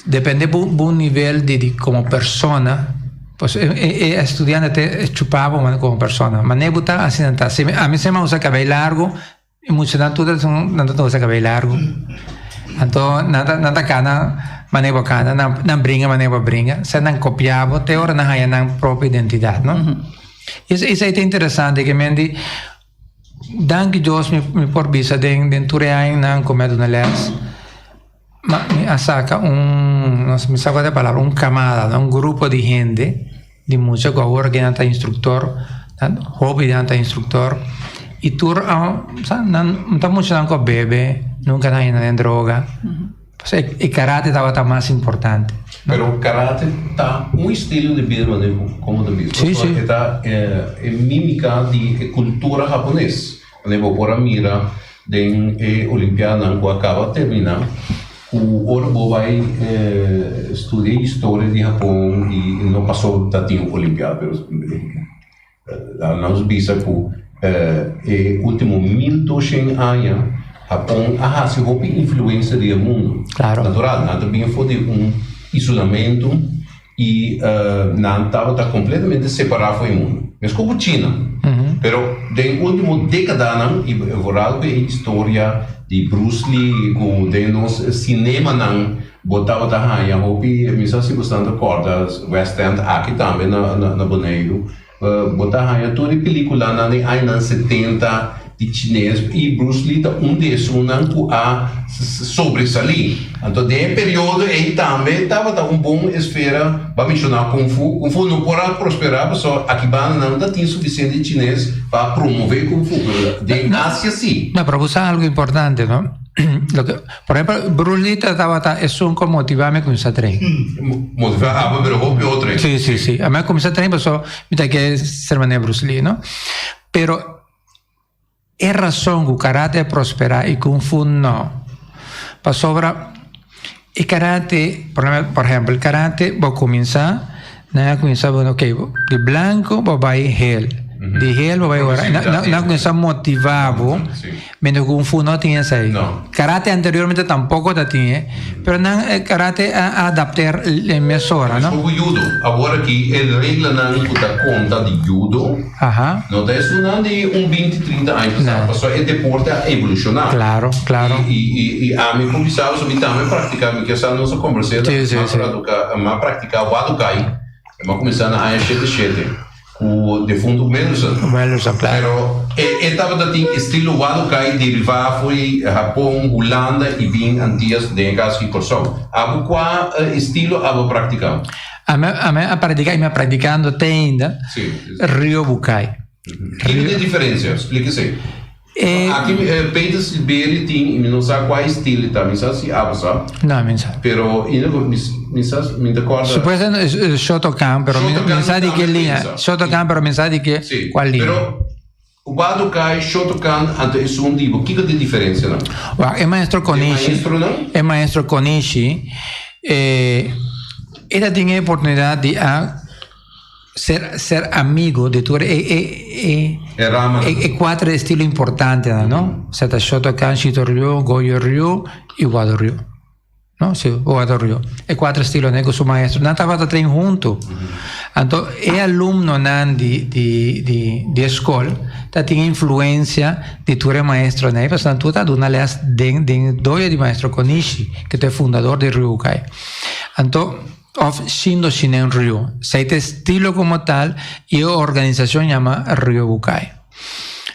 depende bo bo nivel di di komo persona pues e e e estudiante ta chupa bo komo persona. Manera bo ta asina ta. Si ami semper a usa kabei largu. E muchanan tur nan ta usa cabei largu. Anto nan ta nan ta cana manera bo cana, nan nan bringa manera bo bringa. Sa nan copia bo te ora nan haya nan propio identidad, no? Esei ta interesante ke men di danki Dios mi mi por bisa den den tur e añanan ku mi a duna les ma mi a saka un no mi sa kua ta e palabra un camada no un grupo di hende. Di mucha ku awor ke nan ta instruktor, nan hopi di nan ta instruktor i tur a sa nan ta muchanan ku a bebe, nunka nan a yena den droga. Pasobra e karate tabata mas importante. Pero karate ta un estilo di bida manera ku komo ta bisa. Sí, sí. E ta e mimika di e kultura hapones. Manera bo por a mira den e olimpiadanan ku a kaba terminá. Ku ora bo bai studia historia di Hapon i no paso ta tin un olimpiada pero nos bisa ku e ultimo 1200 aña Hapon a hasi hopi influensia di e mundu. Natural nan ta bin for di un isolamentu i nan tabata kompletamente separá for e mundu meskos ku China. Pero den ultimo dekadanan i vooral ku e historia di Bruce Lee ku den nos sinemanan bo tabata haña hopi, mi sa si bosnan ta kòrda West End aki tambe na Boneiru, bo ta haña tur e pelikulanan den añanan 70. Di chines i Bruce Lee ta un di esunnan ku a sobresalí. Anto den e periodo ei tambe tabata un bon esfera pa menshoná Kung Fu. Kung Fu no por a prosperá pasobra aki banda nan no ta tin sufisiente chines pa promové Kung Fu, pero den Asia sí. No, pero bo sa algu importante, no? Loke, por ehempel, Bruce Lee ta tabata esun ku a motivá mi kuminsá train. Motivá abo pero hopi otro. Sí, sí, sí. Ami a kuminsá train pasobra mi ta ke ser manera Bruce Lee, no? Pero E rason ku karate a prosperá i kung fu no, pasobra e karate, por ehèmpel, karate bo kuminsá, nan a kuminsá bo ok, di blanko bo bai hel, di hel bo bai ora, nan a kuminsá motivá bo, mientras ku kung fu no tin esei. Karate anteriormente tampoko ta tin e, pero nan e karate a adapt'é mesora, no? Mescos cu judo. Awor aki e reglanan cu ta conta di judo no ta esunnan di un binti, trinta aña pasado, pasobra e deporte a evoluciona. Claro, claro. Y, y, y ami por bisa bo, mi tambe practica, mi kier sa nos a conversa, mi a practica Wadokai, mi a cuminsa na aña shete shete. Ku defuntu Wellerson. Wellerson, klaro. Pero e e tabata tin estilo Wadokai derivá fo'i Hapon, Hulanda i bin Antias den e kaso ki Kòrsou. Abo kua estilo abo a praktiká? Ami ami a praktiká i mi a praktikando te ainda Ryobukai. Kiko ta e diferensia? Splika esei. Aki Peter Silberie tin i mi no sa kua estilo e ta, mi sa si abo sa. No, mi no sa. Pero mi sa, mi ta kòrda. Supuestamente Shotokan, pero mi no sa di ke liña. Shotokan, pero mi no sa di ke kua liña. Pero Wadokai, Shotokan, anto esun di bo, kiko ta e diferensianan? Wak, e maestro Konishi, E maestronan? e maestro Konishi, e ta tin e oportunidat di a Ser ser amigo di tur e e e E ramanan. e e kuater estilo importantenan, no? Sa ta Shotokan, Shito Ryu, Goju Ryu i Wado Ryu. No? Si, Wado Ryu. E kuater estilonan ku su maestro. Nan tabata train huntu. Anto e alumnonan di di di di e skol ta tin influensia di tur e maestronan ei, pasobra nan tur ta duna les den den dojo di maestro Konishi, ku ta e fundador di Ryukai. Anto. Of Shindo Shinen Ryu. Esei ta e stilo como tal y e organisacion yama Ryobukai.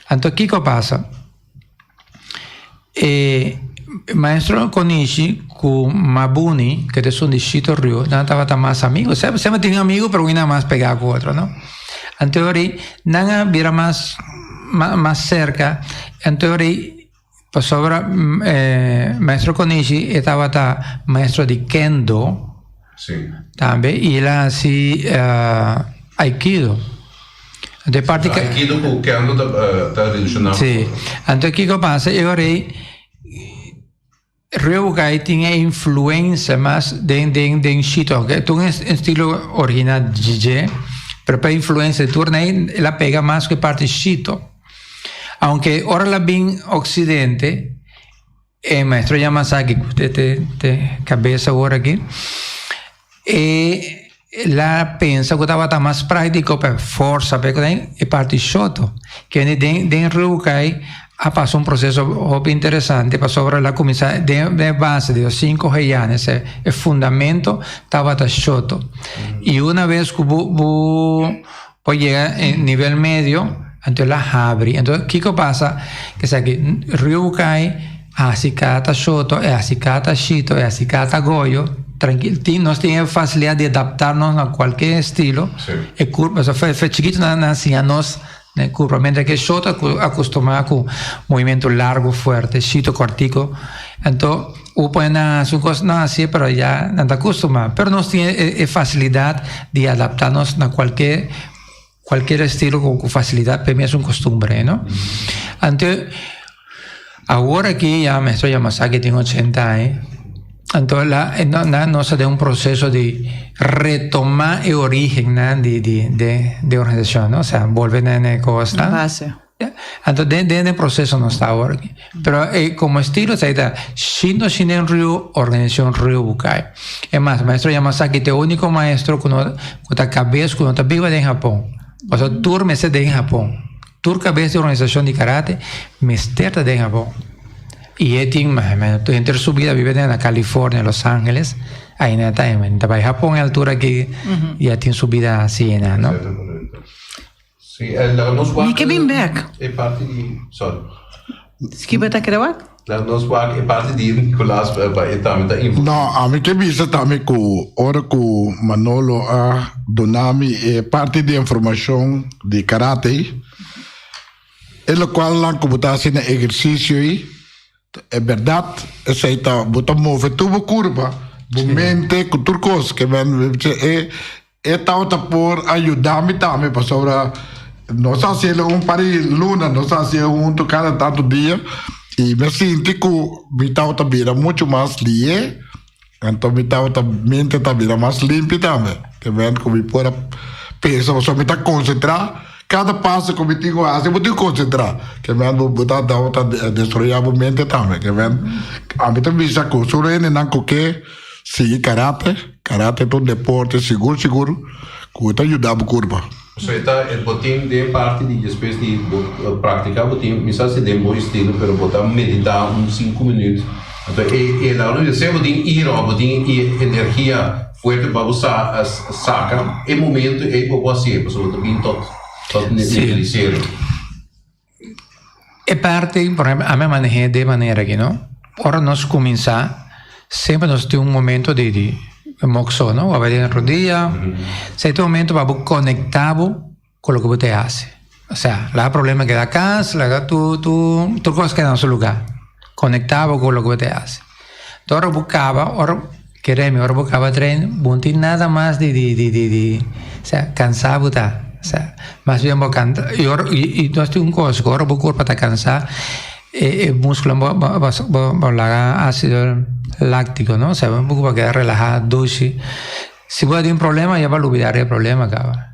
Anto kico a pasa? E maestro Konishi cu Mabuni, cu ta esun di Shito Ryu, nan tabata mas amigo. Semper semper tin amigo pero nan mas pega cu otro, no? Anto ori nan a bira mas mas cerca. Anto ori Pasobra maestro Konishi e tabata maestro di kendo tambe y el a haci aikido. Anto e parti ke. Aikido ku kendo ta relaciona. Si. Anto kiko a pasa e ora ei Ryobukai tin e influencia mas den den den Shito aunke ta un estilo original di dje pero pa influencia di tur nan el a pega mas ku e parti Shito. Aunke ora el a bin Occidente, e maestro Yamasaki, ku te te kabes awor aki, e la pensa ku tabata mas práktiko pa forsa pa e parti Shoto. Kende den den Ryukai a pasa un proseso hopi interesante pasobra el a kuminsá den e base di los sinku Heianes, e fundamento tabata Shoto. I una bes ku bo bo Por yega e nivel medio, anto el a habri. Anto kiko pasa? Esaki riu kai, hasi kata shoto, e hasi kata shito, e hasi kata goyo. Trankil, tin, nos tin e facilidad di adaptarnos na cualkier estilo. E curva, so fe, fe chikito nan a siña nos na e curva, mientras ke shoto a acostuma cu movimento largo, fuerte, shito cortico. Anto U pone nan hasi un kos, nan hasié, pero ya nan ta kustumá. Pero nos tin e e fasilidat di adaptá nos na kualke kualkier estilo ku ku fasilidat, p'e mes un kostumbre, no? Anto, awor aki ya Maestro Yamasaki tin ochenta aña, anto la nan nos ta den un proseso di retomá e orígennan di di de de organisashon, no? Osea, bolbe na e kosnan. Base. Anto den den e proceso nos ta awor aki. Pero e como estilo esei ta Shindo Shinen Ryu Organisacion Ryu Bukai. E mas, maestro Yamasaki ta e unico maestro cu no cu ta cabes cu no ta biba den Japon. Pasobra tur mester den Japon. Tur cabes di organisacion di karate mester ta den Japon. Y e tin mas o menos henter su bida biba den na California, Los Angeles. Ainda ta ta bay Japon e altura aki ya tin su bida asina, no? Sí, eh, laga nos wak. Mi ke bin bek. E parti di, sorry. Ki bo ta kere wak? Laga nos wak e parti di Nicolas pa e tambe ta info. No, ami ke bisa tambe ku ora ku Manolo a duna mi e parti di informashon di karate, e lokualnan ku bo ta hasi na ehersisio ei, E berdad esey ta bo ta move tur bo curpa, bo mente cu tur cos ke men e e tawata por a yuda mi tambe pasobra nos a hacielo un par di luna nos a hacielo hunto cada tanto dia y mi a sinti cu mi tawata bira mucho mas lihe anto mi tawata mente ta bira mas limpi tambe ke men cu mi por a pensa pasobra mi ta concentra. Kada paso ku mi tin ku hasi, bo tin ku konsentrá. Ke men bo bo ta bo ta destroyá bo mente tambe. Ke men ami ta bisa ku tur hendenan ku ke sigui karate, karate ta un deporte sigur sigur ku ta yuda bo kurpa. So e ta e bo tin den parti di despues di bo praktika bo tin mi sa si den bo estilo pero bo ta meditá un sinku minüt anto e e laga no sea bo tin ira òf bo tin e energia Fuerte pa bo sa saca e momento ey bo por hacié pasobra bo ta bin tot tot nivel di cero. E parti, por ehempel, ami a maneh'é den manera aki, no? Ora nos cuminsa, semper nos tin un momento di di mokso, no? Bo a bai den rodia, esei ta un momento pa bo conecta bo cu loke bo ta haci. Osea, laga problema keda cas, laga tur tur tur cos keda na su lugar. Conecta bo cu loke bo ta haci. Enton ora bo caba, ora, kere mi, ora bo caba train, bo no tin nada mas di di di di di, osea, cansa bo ta. Osea, mas bien bo canta, y ora, y y nos tin un cos, cu ora bo curpa ta cansa, e e musculo bo bo bo bo laga acido lactico, no? Osea, bo curpa keda relaha, dushi. Si bo a tin problema, ya bo a lubida e problema caba.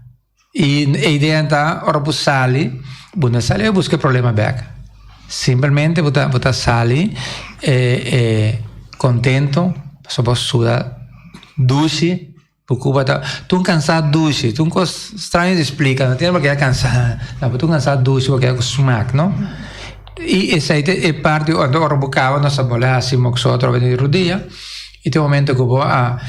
I e idea ta ora bo sali, bo no sali a buska e problema bek. Simplemente bo ta bo ta sali e e kontento pasobra bo suda dushi, bo kuba ta tur kansa dushi, tur kos straño di splika, no tin por keda kansa, no bo tur kansa dushi bo keda ku smak no. I esei ta e parti ora bo kaba nos ta bole hasi mokso atrobe di rudia i tin momento ku bo a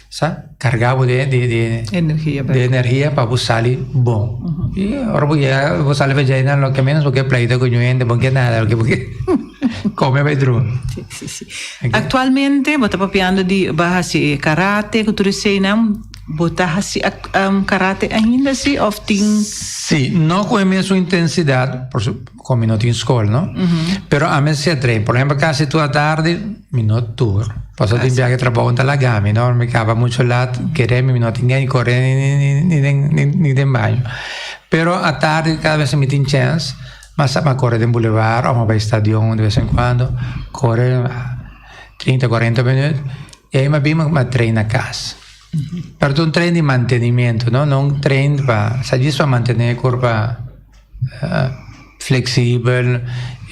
sa. Carga bo de de de Energia de energia pa bo sali bon. Y ora bo yega bo sali pa djei nan loke menos bo ke pleita ku ñu hende bo ke nada loke bo ke come bai drumi. Si si si. Actualmente bo ta papiando di bo a hasi karate ku tur eseinan bo ta hasi karate ainda si of tin? Si, no ku e mesun intensidad por su Con mi no tin scol, no? Pero ami si a train. Por ehempel, casi tur atardi, mi no tur. Pasobra tin biaha trabou no ta laga mi, no? Mi caba mucho lat, kere mi no tin gana di core ni ni ni ni den baño. Pero atardi cada bes mi tin chens, mi a sa mi a core den bulevar of mi a bay stadion de bes en cuando, core trinta, cuarenta minuut, y ahi mi a bin mi a train na cas. Pero ta un train di mantenimiento, no? No un train pa, sa djis pa mantene e curpa. Flexibel,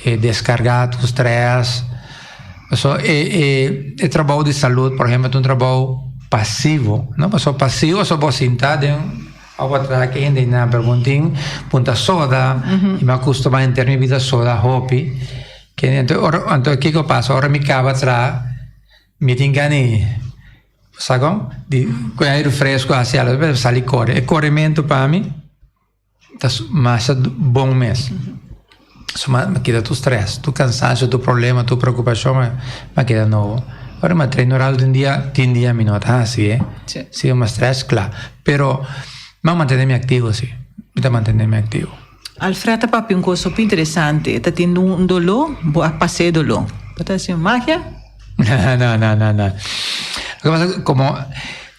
e descarga tur stress. Paso e e e trabou di salud por ehempel ta un trabou pasivo, no? Paso pasivo so bo sinta den of atrás ke hende nan pero bo tin punta soda y mi a custuma henter mi bida soda hopi. Anto ora anto kiko pasa ora mi caba traha mi tin gana sa kon di ku aire fresco haci algo sali core. E coremento pa mi. Ta masha bon mes. So ma keda tur stress, tur cansancio, tur problema, tur preocupacion ma keda nobo. Ora mi a train un rato tin dia, tin dia mi no ta haci e. Si mi a stress, cla. Pero mi a mantene mi activo si. Mi ta mantene mi activo. Alfred ta papia un cos hopi interesante. E ta tin un doló, bo a pasa e doló. Bo ta haci magia? No, no, no, no. Lo que pasa como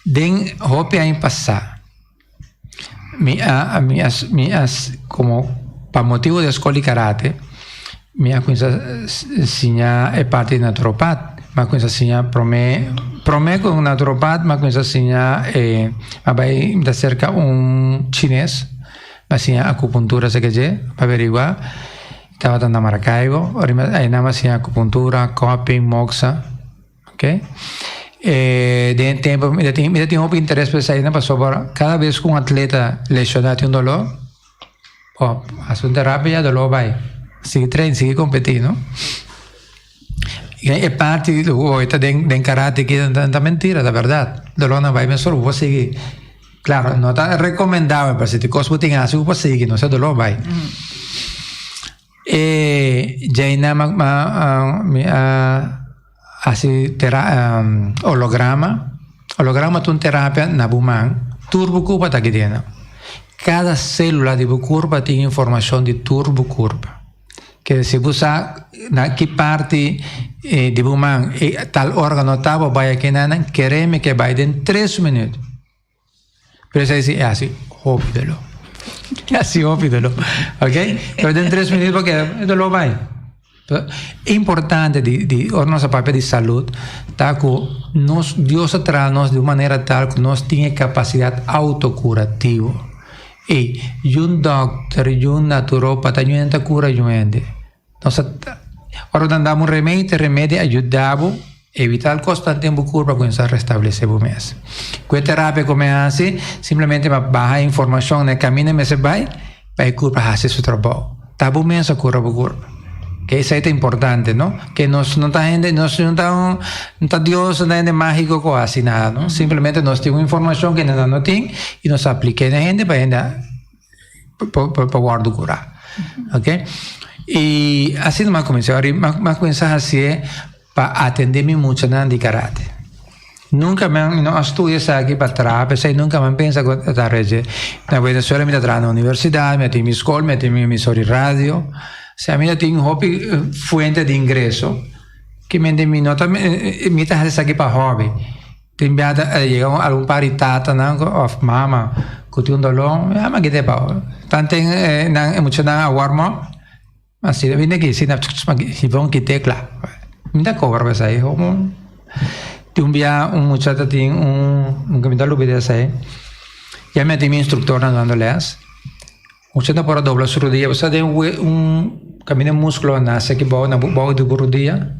den hopi aña pasa. Mi a mi a mi a como pa motibo di e skol di karate mi a kuminsá siña e parti di naturopat. Mi a kuminsá siña promé promé ku naturopat mi a kuminsá siña e mi a bai mi ta serka un chines mi a siña akupuntura esaki dje pa averiguá. Tabata na Maracaibo ora mi a einan mi a siña akupuntura, cupping, moxa. Ok. E den e tempo mi ta tin mi ta tin hopi interes pa esei pasobra kada bes ku un atleta lesioná tin un doló bo hasi un terapia ya doló bai sigui train sigui kompetí no. E parti ku bo ta den karate aki ta mentira ta bèrdat dolónan bai mesora bo por sigui. Claro, no ta recomendabel, pero si te kos bo tin hasi bo por sigui, no se doló bai. E djaina ma ma mi a hasi tera holograma. Holograma ta un terapia na bo man, tur bo kurpa ta kidena. Kada selula di bo kurpa tin informashon di tur bo kurpa. Ke si bo sa na ki parti di bo man e tal organo ta, bo bai akinanan, kere mi ke bai den tres minüt. Pero esei si e hasi hopi doló. E hasi hopi doló. Ok? Pero den tres minüt bo keda e doló bai. Importante di di ora nos a papia di salud ta ku nos Dios a traha nos di un manera tal ku nos tin e kapasidat autokurativo. Ey, yun dòkter, yun naturópata, yun hende ta kura yun hende. Nos a ora nan dabo un remedi, e remedi a yuda bo evitá el kos tantu den bo kurpa ku kuminsá restablesé bo mes. Ku e terapia ku mi a hasi, simplemente mi a baha e informashon na e kaminda mester bai pa e kurpa hasi su trabou. Ta bo mes a kura bo kurpa. Ke esei ta importante, no? Ke nos no ta hende, nos no ta un, no ta Dios, no ta hende mágiko ku hasi nada, no? Simplemente nos tin un informashon ku hende nan no tin i nos a aplik'é na hende pa hende pa wòrdu kurá. Ok? I asina mi a kuminsá. Ora mi a kuminsá hasié pa atendé mi muchanan di karate. Nunka mi no a studia esaki pa traha, p'esei nunka mi a pensa ku ta reje. Na Venezuela mi ta traha na universidat, mi a tin mi skol, mi a tin mi emisor di radio. Osea mi ta tin hopi fuente di ingreso ke mente mi no ta mi ta hasi esaki pa hobby. Tin bia ta yega algun par di tatanan òf mama ku tin un doló, mi a kite pa tanten nan e muchanan a warm up. Asina bini aki asina hiba un kite kla. Mi ta kobra pa esei homo. Tin un bia un mucha ta tin un nunka mi ta lubida esei. Ya mi a tin mi instruktornan dando les. Mucha ta por a dobla su rudia pasobra den un kaminda muskulo a nase aki bou na bou di bo rudia.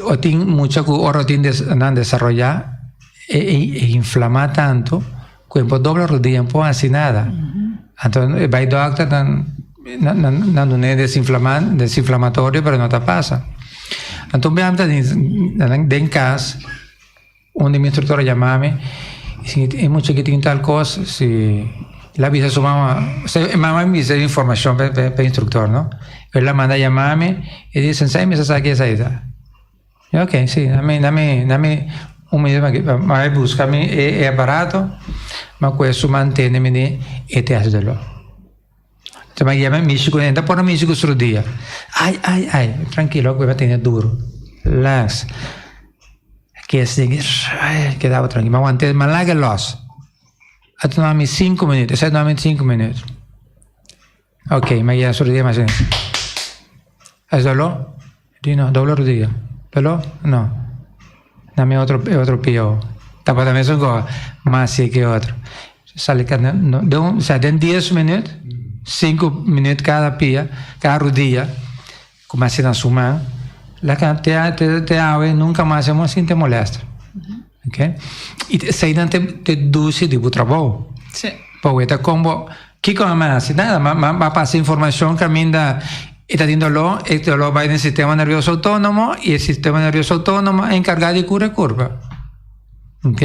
O tin mucha ku ora tin nan desaroyá e inflamá tantu ku e por dobla rudia, e no por hasi nada. Anto e bai dòkter nan nan dun'é desinflamatorio pero no ta pasa. Anto un bia mi ta den kas un di mi instruktor a yama mi i si e mucha aki tin tal kos si el a bisa su mama e mama a bisa e informashon pa e instruktor no el a manda yama mi e di sensei mi sa sa ke esei ta. Ok, si, dame, dame, dame un minuto pa mi bai buska mi e aparato, ma ku esun mantene mi di e te hasi doló. Enton mi a yama mi mishi ku e ta pone mishi ku su rudia. Ai, ai, ai, trankilo ku e tene duru. Relax. Ke esei, ai, kedaba trankilo. Mi a want'é, mi a laga e lòs. A tuma mi sinku minuut, esei a tuma mi sinku minuut. Ok, mi a yega su rudia, mi a hasi. Es doló? Di no, dobla rudia. Doló? No. Dame otro, e otro pia. Tabata mesun cosa, mas si ke otro. Sali ka, no, den un, osea den dies minuut, sinku minuut kada pia, kada rudia, ku mi a hasi na su man, laga te, te, te awe nunka mas e sinti molèster. Ok, i eseinan te, te dushi di bo trabou. Sí. Pawe ta kon bo, kiko a mi hasi? Nada, mi a, mi a pasa informashon kaminda e ta tin doló, e doló bai den sistema nervioso outónomo i e sistema nervioso outónomo a enkargá di kura e kurpa. Ok,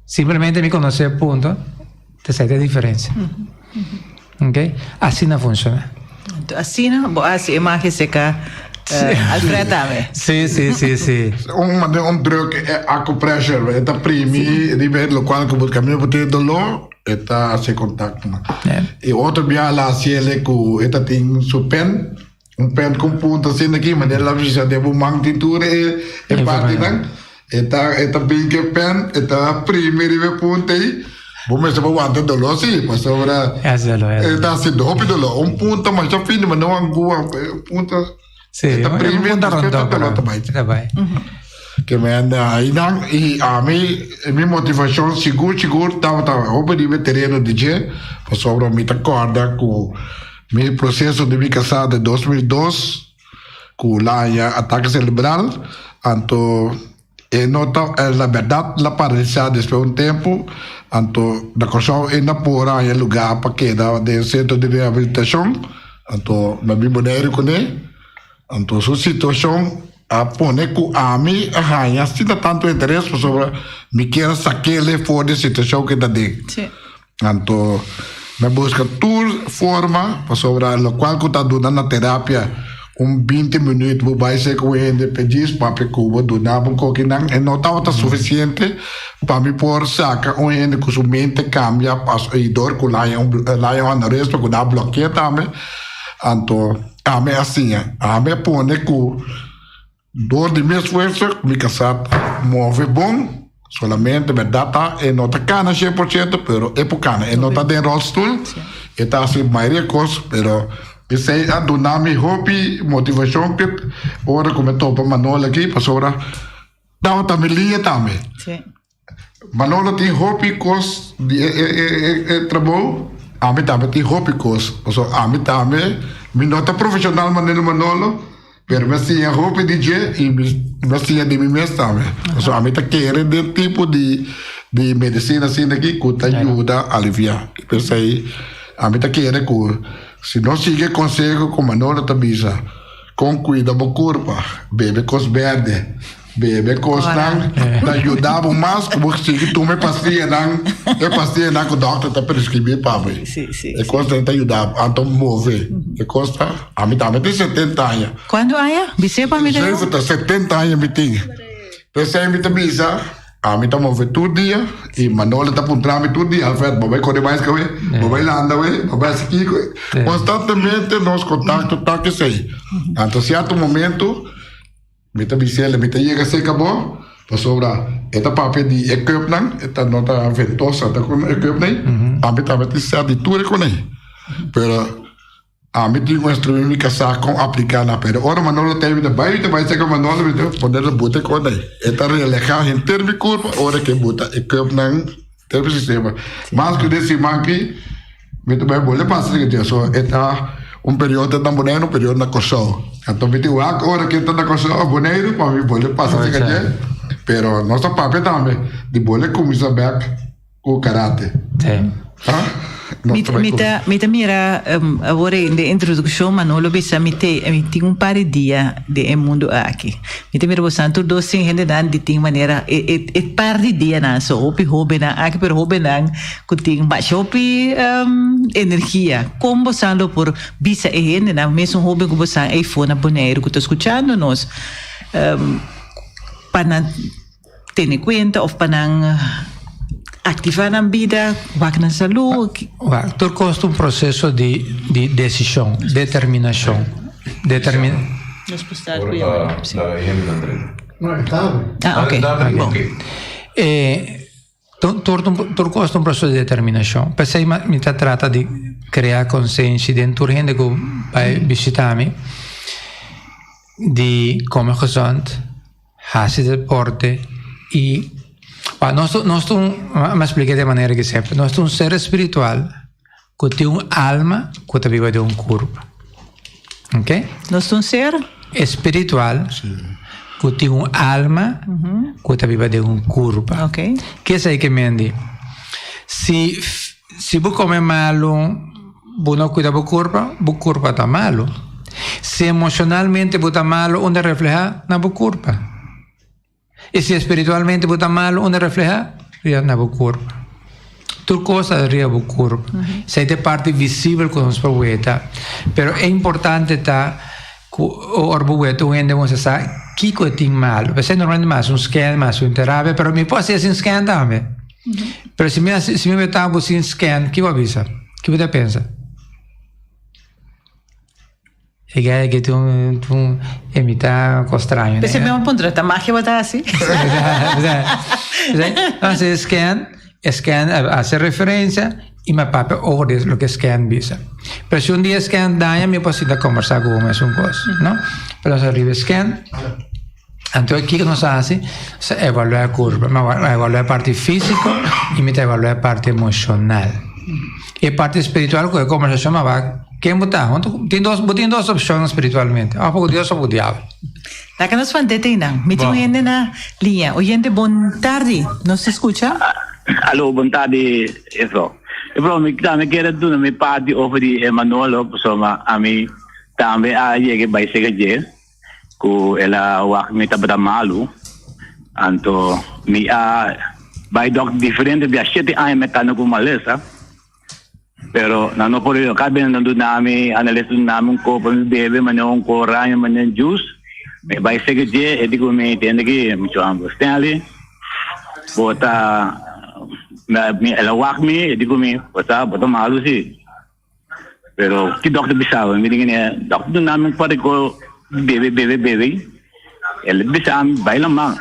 simplemente mi konosé e punto, ta esei ta e diferensia. Ok, asina funciona. Anto asina bo a hasi e magia seca Alfred tambe. Sí, sí, sí, sí. Un manera un druk e acupressure e ta primi riba e locual cu bo caminda bo tin dolor e ta haci contacto nan. Y otro bia la haci ele cu e ta tin su pen un pen cu un punta asina aki manera la bisa den bo man tin tur e e partinan e ta e ta bin cu e pen e ta primi riba e punta ei bo mester por wanta e dolor si pasobra e ta haci hopi dolor un punta masha fini ma no angua un punta e ta primi despues e dolor ta bai ke mi anda ainan y ami mi motivacion sigur sigur tabata hopi riba e tereno di dje pasobra mi ta corda cu Mi proceso di mi casá den 2002 cu la haña ataque cerebral, anto e no ta, la berdad la paralisa despues un tempo, anto na Corsou e no por haña lugar pa keda den centro di rehabilitacion, anto mi a bin Boneiru cune, anto su situacion. a pone ku ami a haña asina tantu interes pasobra mi kier a sak'el for di e situashon ku e ta den. Anto mi a buska tur forma pasobra lokual ku ta duna na terapia un binti minuut bo bai ser ku hende pe djis papia ku bo duna bo kokinan e no tabata sufisiente pa mi por saka un hende ku su mente kambia i dor ku laña un laña un aneurisma ku nan a blòkea tambe anto ami a siña ami a pone ku Dor di mi esfuerso mi kasá ta move bon, solamente bèrdat ta e no ta kana shen por shento pero e por kana, e no ta den ròlstul, e ta hasi mayoria kos pero esei a duna mi hopi motivashon p'e ora ku mi a topa Manolo aki pasobra tabata mi liña tambe. Manolo tin hopi kos di e e e e trabou, ami tambe tin hopi kos. Pasobra ami tambe mi no ta profeshonal manera Manolo, pero mi a siña hopi di dje i mi mi a siña di mi mes tambe. Pasobra ami ta kere den tipo di di medisina asina aki ku ta yuda aliviá. P'esei ami ta kere ku si nos sigui e konseho ku Manolo ta bisa, kon kuida bo kurpa, bebe kos bèrdè. Bebe kosnan ta yuda bo mas ku bo sigui tuma e pastianan, e pastianan ku dòkter ta preskribí pa bo. E kosnan ta yuda bo, anto move. E kos ta, ami tambe tin setenta aña. Kuantu aña? Bis'é pa mi de nou. Ta setenta aña mi tin. P'esei mi ta bisa, ami ta move tur dia i Manolo ta puntra mi tur dia, Alfred, bo bai kore baiska awe? Bo bai landa awe? Bo bai hasi kiko? Konstantemente nos kontakto ta kesei. Anto sierto momento. Mi ta bis'el, mi ta yega serka bo, pasobra e ta papia di e cupnan, e ta no ta ventosa ta ku e cupnan, ami tambe tin sèt di tur e kuné. Pero ami tin ku instruí mi kasá kon apliká nan. Pero ora Manolo ta mi ta bai, mi ta bai serka Manolo, mi ta pone el buta e kos ei. E ta relehá henter mi kurpa ora ku e buta e cupnan den mi sistema. Mas ku den siman aki. Mi ta bai bole pasa den dje so e ta un periodo na Boneiru un periodo na Kòrsou. Anto mi tin wak ora ke ta na Kòrsou òf Boneiru pa mi bole pasa den dje. Pero nos ta papia tambe di bole kuminsá bèk ku karate. Ha? Mi ta mi ta mira awor den e introdukshon Manolo bisa mi te mi tin un par di dia den e mundu aki. Mi ta mira bosan tur dos tin hendenan di tin manera e e e par di dianan so hopi hobennan aki pero hobennan ku tin masha hopi energia. Kon bosan lo por bisa e hendenan mesun hoben ku bosan eifo na Boneiru ku ta skuchando nos pa nan tene kuenta òf pa nan aktivá nan bida, wak nan salú? Wak, tur kos ta un proseso di di desishon, determinashon. Determin. Nos por start ku yamada. Ah, oké. Bon. Tur tur kos ta un proseso di determinashon. P'esei mi ta trata di krea konsenshi den tur hende ku bai bishita mi di kome gezond, hasi deporte i nos nos ta un, mi a splika di e manera ki semper, nos ta un ser espiritual ku tin un alma ku ta biba den un kurpa. Ok? Nos ta un ser? Espiritual ku tin un alma ku ta biba den un kurpa. Ok. Ke esei ke mendi? Si si bo kome malu, bo no kuida bo kurpa, bo kurpa ta malu. Si emoshonalmente bo ta malu, unda reflehá? Na bo kurpa. I si espiritualmente bo ta malu, unda reflehá? Riba na bo kurpa. Tur kos ta riba bo kurpa. Esei ta e parti visibel ku nos por weta. Pero e importante ta ku ora bo weta un hende bo sa kiko e tin malu. P'esei normalmente mi hasi un scan, mi hasi un terapia, pero mi por hasi sin scan tambe. Pero si mi hasi, si mi weta bo sin scan, ki bo a bisa? Ki bo ta pensa? E guy aki tin un e mitad un kos straño. P'esei mi a puntra, ta magia bo ta hasi? Entonces scan, scan a hace referencia y mi a papia over di loke scan bisa. Pero si un dia scan daña mi por sinta combersa cu bo mesun cos, no? Pero nos a riba e scan, anto kiko nos a hasi? Nos a evalua e curva, mi a evalua e parti fisico y mi ta evalua e parti emocional. E parti spiritual cu e combersacion mi a wak. Ken bo ta? Tin dos, bo tin dos opshonnan spiritualmente, òf bo ku Dios òf bo ku diabel. Laga nos want'é te einan. Mi tin un hende na liña. Oyente, bon tardi. Nos ta skucha? Alo, bon tardi, Efro. Efro, mi tambe kier a duna mi parti over di e Manolo, pasobra ami tambe a yega e bai sega dje. Ku el a wak mi tabata malu, anto mi a bai dòkter diferente bia, shete aña mi a kanda ku malesa, pero nan no por yuda. Kada bes nan duna mi analis duna mi un kopa mi bebe, manera un ko oranje, manera un juice, mi bai seke dje, e di ku mi tende ki muchu hamber. Stanley, bo ta, el a wak mi, e di ku mi, bo ta, bo ta malu si. Pero ki dokter bisaba mi? Mi di kende, dokter duna mi un par di ko bebe, bebe, bebe. El bisa mi bai laman.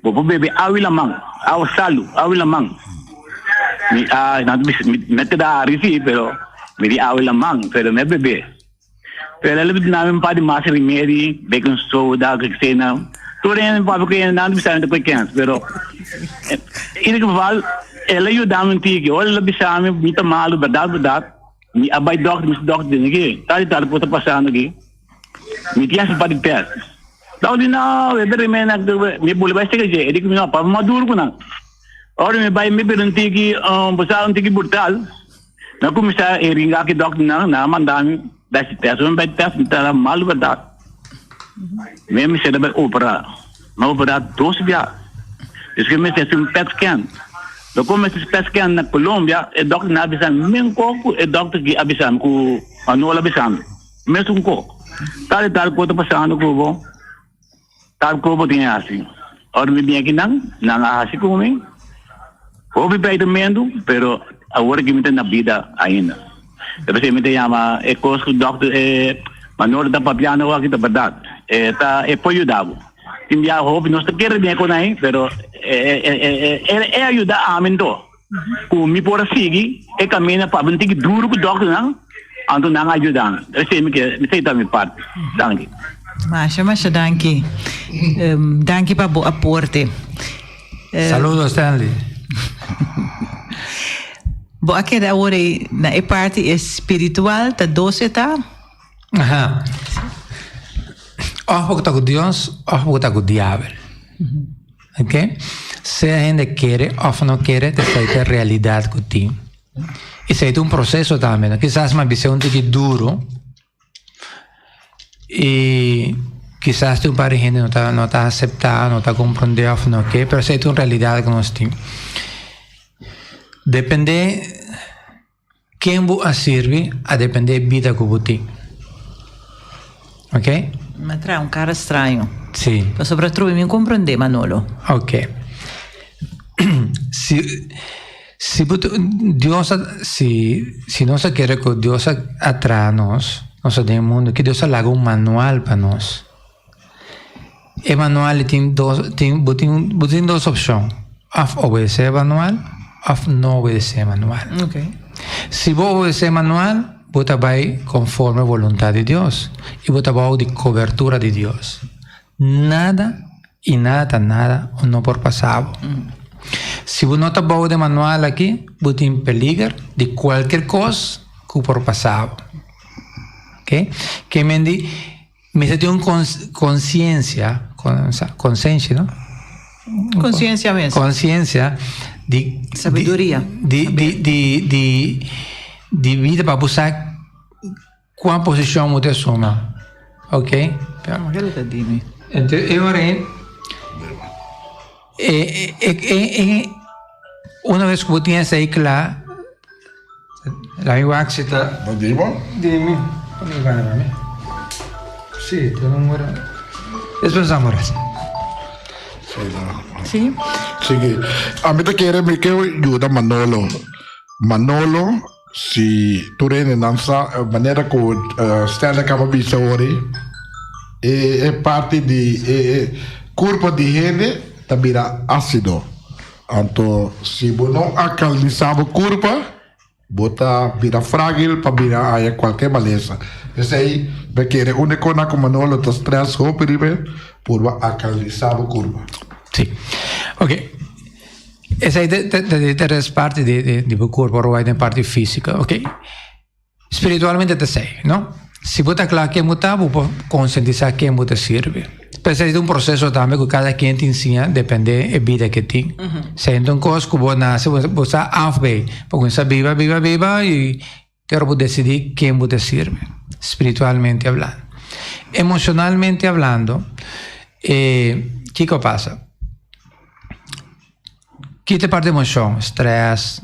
Bo por bebe awa i laman, awa salu, awa i laman. Mi a, nan ta bisa, mi, mi a keda hari si, pero mi di awa i laman, pero mi a bebe. Pero el a duna mi un par di mas remedi, baking soda, kikisena. Tur hende papia ku hende, nan ta bisa mi ta koe kens, pero in ieder geval el a yuda mi un tiki. Ora el a bisa mi, mi ta malu, berdad, berdad, mi a bai dokter, mi si dokter dina ki, tal i tal kos ta pasando aki, mi tin hasi un par di test. Dokter di no, e remedi nan, mi bula bai seka dje, e di ku mi no, papia mas duru ku nan. Ora mi bai mi bira un tiki, bo sa un tiki brutal. Na kuminsá e ringa ki dòkternan nan a manda mi bai hasi tèst. Ora mi bai tèst mi ta mal bèrdat. Mi mester a bai operá. Mi a operá dos bia. Despues mi mester hasi un pet scan. Lo ku mi hasi pet scan na Colombia e dòkternan a bisa mi men kos ku e dòkter aki a bisa mi ku Manuel a bisa mi. Mesun kos. Tal i tal kos ta pasando ku bo. Tal ku bo tin hasi. Ora mi bin akinan, nan a hasi ku mi hopi pleitamentu, pero awor aki mi ta na bida ainda. Ta p'esei mi ta yama e kos ku dòkter e Manolo ta papiando awor aki ta bèrdat. E ta e por yuda bo. Tin bia hopi nos ta kere den e kos ei, pero e e a yuda ami anto ku mi por a sigui e kaminda papia un tiki duru ku dòkternan. Anto nan a yuda mi. Esei mi ke, esei ta mi parti. Danki. Masha, masha danki. Danki pa bo aporte. Saludos Stanley. Bo a keda awor ei na e parti espiritual ta dos e ta? Aha. Of bo ta ku Dios of bo ta ku diabel. Ok? Sea hende kere of no kere, esei ta e realidad ku tin. Esei ta un proseso tambe, no? Kisas mi a bisa un tiki duro i kisas tin un par di hende no ta no ta aseptá, no ta komprondé òf no ke, pero esei ta un realidat ku nos tin. Dependé ken bo a sirbi a dependé e bida ku bo tin. Ok? Mi a traha un kara straño. Sí. Pasobra trobe mi komprondé, Manolo. Ok. Si Si bo Dios a si si nos a kere ku Dios a a traha nos, nos a den e mundu aki, Dios a laga un manual pa nos. E manual tin dos tin bo tin bo tin dos opshon, òf obedesé e manual òf no obedesé e manual. Si bo obedesé e manual, bo ta bai konforme boluntat di Dios i bo ta bou di kobertura di Dios. Nada i nada ta nada no por pasa bo. Si bo no ta bou de manual aki, bo tin peliger di kualkier kos ku por pasa bo. Ok, ke men di mester tin un konsiensia, konsensia no? Konsiensia mes. Konsiensia di Sabiduria. Di di di di di bida pa bo sa Kua posishon bo ta asuma? Ok. Ento e ora ei, e e e una vez ku bo tin esei kla, laat mi wak si ta. Bo di bo? Di mi. Pone banda pa mi. Si, ta un ora. Despues nos a mora. Si. Sigui. Ami ta kere mi ke yuda Manolo. Manolo. Si tur hendenan sa manera ku Stanley kaba bisa ori, e e parti di e e kurpo di hende ta bira ásido. Anto si bo no alkalisá bo kurpa, bo ta bira frágil pa bira haña kualke malesa. P'esei mi kere úniko nan ku Manolo ta strès hopi riba e purba alkalisá bo kurpa. Sí. Ok. Esei ta ta ta parti di di bo kurpo ora bo bai den parti físiko ok spiritualmente ta esei no si bo ta kla ken bo ta bo por konsientisá ken bo ta sirbi pero esei ta un proseso tambe ku kada ken tin siña depende e bida ke tin esei no ta un kos ku bo nase bo sa af bei bo kuminsá biba biba biba i Te ora bo decidí ken bo ta sirbi, spiritualmente hablando. Emocionalmente hablando, eh, kiko a pasa? Kita e parti emocion, stress,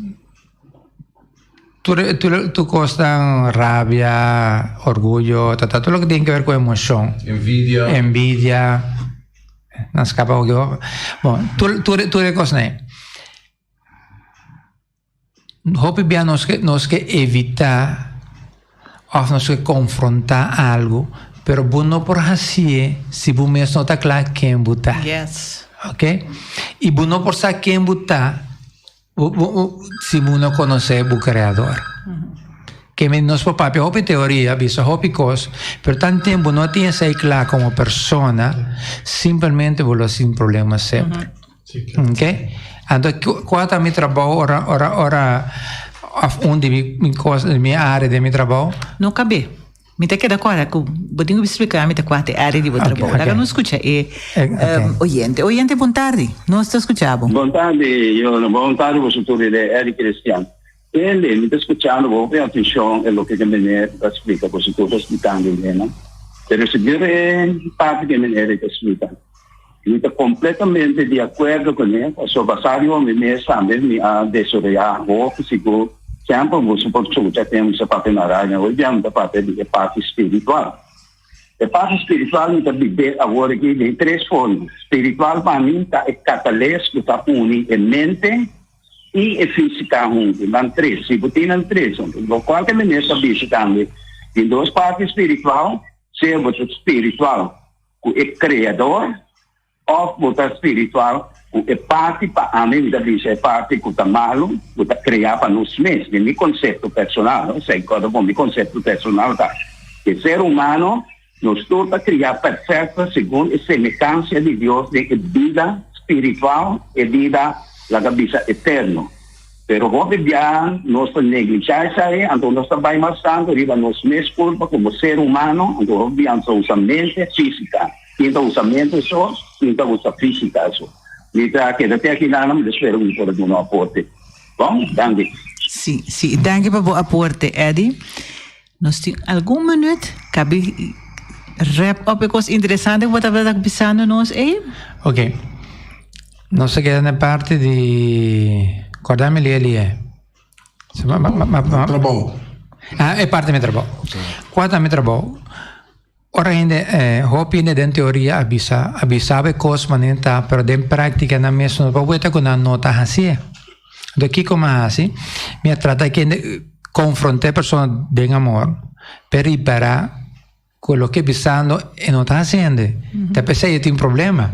tur tur tur cosnan, rabia, orguyo, ta ta tur loke tin ke ver cu emocion. Envidia. Envidia, nan scapa hopi. Bon, tur tur tur e cosnan ei. Hopi bia nos ke nos ke evitá òf nos ke konfrontá algu, pero bo no por hasié si bo mes no ta kla ken bo ta. Yes. Ok? I bo no por sa ken bo ta bo bo si bo no konosé bo Kreador. Ke men nos por papia hopi teoria, bisa hopi kos, pero tan tempu bo no tin esei kla komo persona, simpelmente bo lo sin problema semper. Ok? Anto kua ta mi trabou ora ora ora of un di mi mi kos di mi área den mi trabou? No kab'é. Mi ta keda kòrda ku bo tin ku splika mi ta kua ta e área di bo trabou. Laga nos skucha e oyente. Oyente bon tardi. Nos ta skucha bo. Bon tardi Yolanda. Bon tardi boso tur di Eric Christian. Tende, mi ta skuchando bo hopi atenshon e loke ke meneer ta splika, boso tur ta splikando bien. Pero sigur e parti ke meneer ta splika. Mi ta kompletamente di akuerdo kuné, pasobra basá riba mi mes tambe mi a desaroyá hopi sigur. Semper boso por skucha ken mi sa papia na radio, hoy dia mi ta papia di e parti spiritual. E parti spiritual mi ta bib'é awor aki den tres forma. Spiritual pa mi ta e katales ku ta uni e mente i e físika huntu, nan tres. Si bo tin nan tres huntu, lokual ke mi mes ta bisa tambe, tin dos parti spiritual, sea bo ta spiritual ku e Kreador òf bo ta spiritual ku e parti pa ami mi ta bisa e parti ku ta malu ku ta kreá pa nos mes den mi konsepto personal no esei kòrda bon mi konsepto personal ta e ser humano nos tur ta kriá perfekto segun e semehansia di Dios den e bida spiritual e bida laga bisa eterno. Pero hopi bia nos ta neglishá esei, anto nos ta bai mas tantu riba nos mes kulpa komo ser humano, anto hopi bia nos ta usa mente físika. Tin ta usa mente so, tin ta usa físika so. Mi ta keda te aki nan, mi ta spera ku mi por a duna un aporte. Bon, danki. Sí, sí, danki pa bo aporte, Eddy. Nos tin algun minuut, kabi wrap up e kos interesante ku bo tabata bisando nos ei. Ok. Nos ta keda na e parti di Kòrda mi lia lia. Trabou. Ah, e parti di mi trabou. Kua ta mi trabou? Ora hende, hopi hende den teoria a bisa, a bisa bo e kos manera ta, pero den práktika nan mes no por weta ku nan no ta hasié. Enton kiko mi a hasi? Mi a trata kende konfrontá e persona den amor pa e ripará ku loke e bisando e no ta hasiendo. Ta p'esei e tin problema.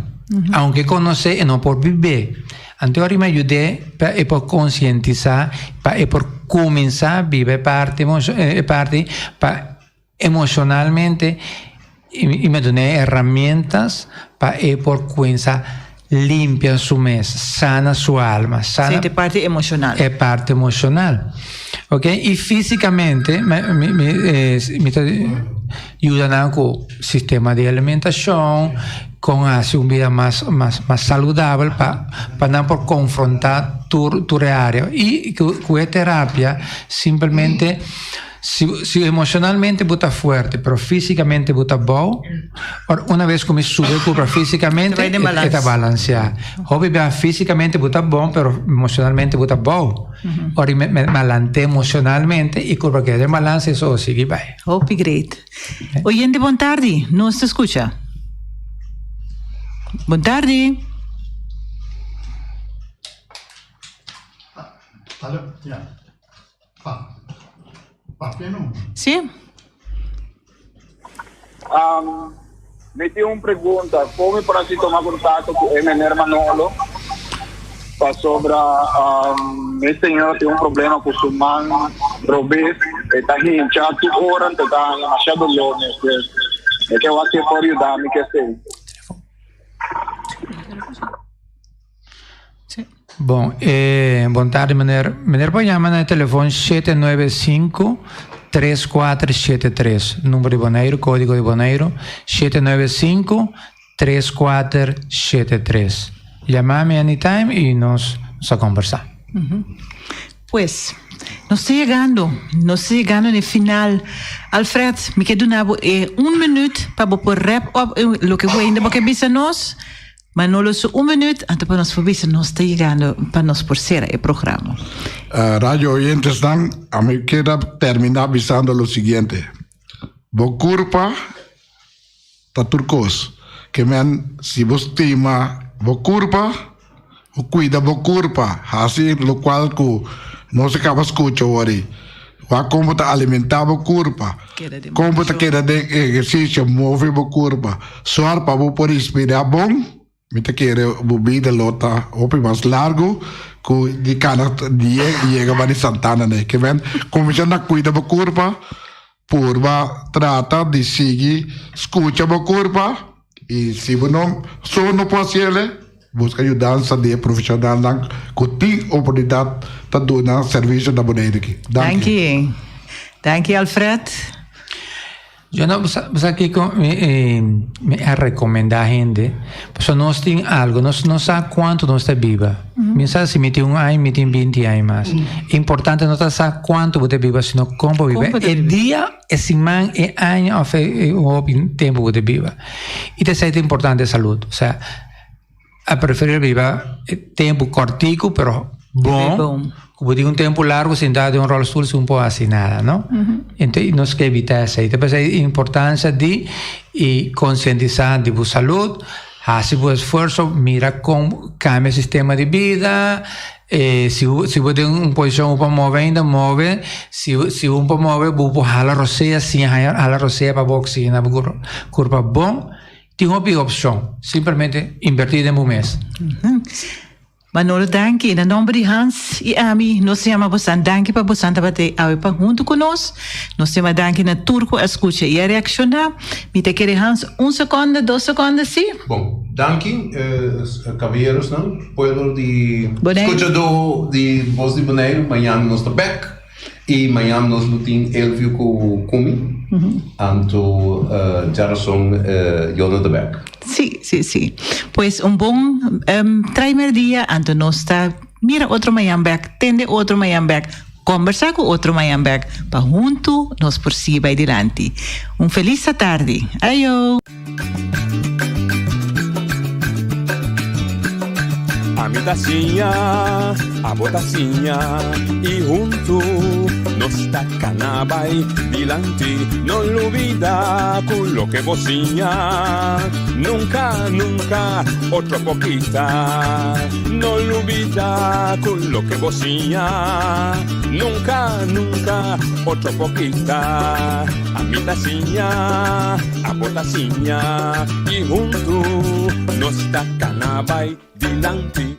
Aunke e konosé e no por bib'é. Anto ora mi a yud'é pa e por konsientisá, pa e por kuminsá biba e parti e parti pa Emocionalmente y mi a duna e herramientas pa e por cuensa limpia su mes, sana su alma, sana. Sí, e parti emocional. E parti emocional. Ok, y fisicamente mi mi mi ta yuda nan cu sistema di alimentacion, con haci un bida mas mas mas saludabel pa pa nan por confronta tur tur e area y cu e terapia simplemente. Si si emocionalmente bo ta fuerte pero fisicamente bo ta bou, ora una vez cu mi sube cubra fisicamente e ta balancea. Hopi bia fisicamente bo ta bon pero emocionalmente bo ta bou. Ora mi mi balante emocionalmente y cubra keda den balance eso sigui bai. Hopi great. Oyente bon tardi, nos ta scucha. Bon tardi. Alo, ya. Pa. Papia no. Sí. Um, mi tin un pregunta. Kon mi por hasi toma kontakto ku e meneer Manolo? Pasobra um, mi señora tin un problema ku su man robes. E ta hincha tur ora, anto ta haña masha dolor despues. Mi ke wak si e por yuda mi ke esei. Bon, eh, bon tardi meneer. Meneer por yama na e telefon 795 3473. Numero di Boneiru, código di Boneiru 795 3473. Yama mi anytime y nos nos a conversa. Pues. Nos ta yegando, nos ta yegando na e final. Alfred, mi ke duna bo e un minuut pa bo por wrap up loke bo ainda bo ke bisa nos. Manolo su un minuut, anto pa nos por bisa nos ta yegando pa nos por sera e programa. Radio oyentesnan, ami keda termina bisando lo siguiente, Bo kurpa ta tur kos. Ke men si bo stima bo kurpa, bo kuida bo kurpa, hasi lokual ku nos a kaba skucha wori. Wak kon bo ta alimentá bo kurpa, kon bo ta keda den ehersisio, move bo kurpa. Sòr pa bo por respirá bon. Mi ta kere bo bida lo ta hopi mas largu ku di kana di yega ba di Santana ne. Ke men kuminsá na kuida bo kurpa, purba trata di sigui skucha bo kurpa i si bo no so no por hasiele buska yudansa di e profeshonalnan ku tin oportunidat ta duna servisio na Boneiru aki. Danki. Danki Alfred. Yo no sa sa kiko mi mi a recomenda hende pasobra nos tin algo nos no sa cuanto nos ta biba mi sa si mi tin un aña mi tin binti aña mas importante no ta sa cuanto bo ta biba sino con bo biba e dia e siman e aña of e hopi tempo bo ta biba y ta esey ta importante salud osea A preferir biba e tempu kòrtiku pero bon ku bo tin un tempu largu sintá den un ròlstul sin por hasi nada no. Ento nos ke evitá esei. Ta p'esei e importansia di i konsientisá di bo salud, hasi bo esfuerso, mira kon kambia sistema di bida, si bo si bo den un posishon bo por move ainda move, si si bo no por move bo por hala rosea siña hala rosea pa bo oksigená bo kurpa bon. Tin hopi opcion, simplemente inverti den bo mes. Manolo danki, na nomber di Hans y ami nos ta yama bosan danki pa bosan tabata e awe pa hunto cu nos. Nos ta yama danki na tur cu a scucha y a reacciona. Mi ta kere Hans un seconde, dos seconde si. Bon, danki caballerosnan, pueblo di Boneiru. Scuchador di Voz di Boneiru, mañana nos ta bek. I mañan nos lo tin Elvio ku Kumi, anto djarason Jona ta bek. Sí, sí, sí. Pues un bon trai merdia, anto nos ta mira otro mañan bek, tende otro mañan bek, kombersá ku otro mañan bek, pa huntu nos por sigui bai dilanti. Un felis atardi. Ayo! Ami ta siña, abo ta siña y huntu nos ta cana bay dilanti. No lubida cu loke bo siña nunca, nunca otro por kita. No lubida cu loke bo siña nunca, nunca otro por kita. Ami ta siña, abo ta siña y huntu nos ta cana bay dilanti.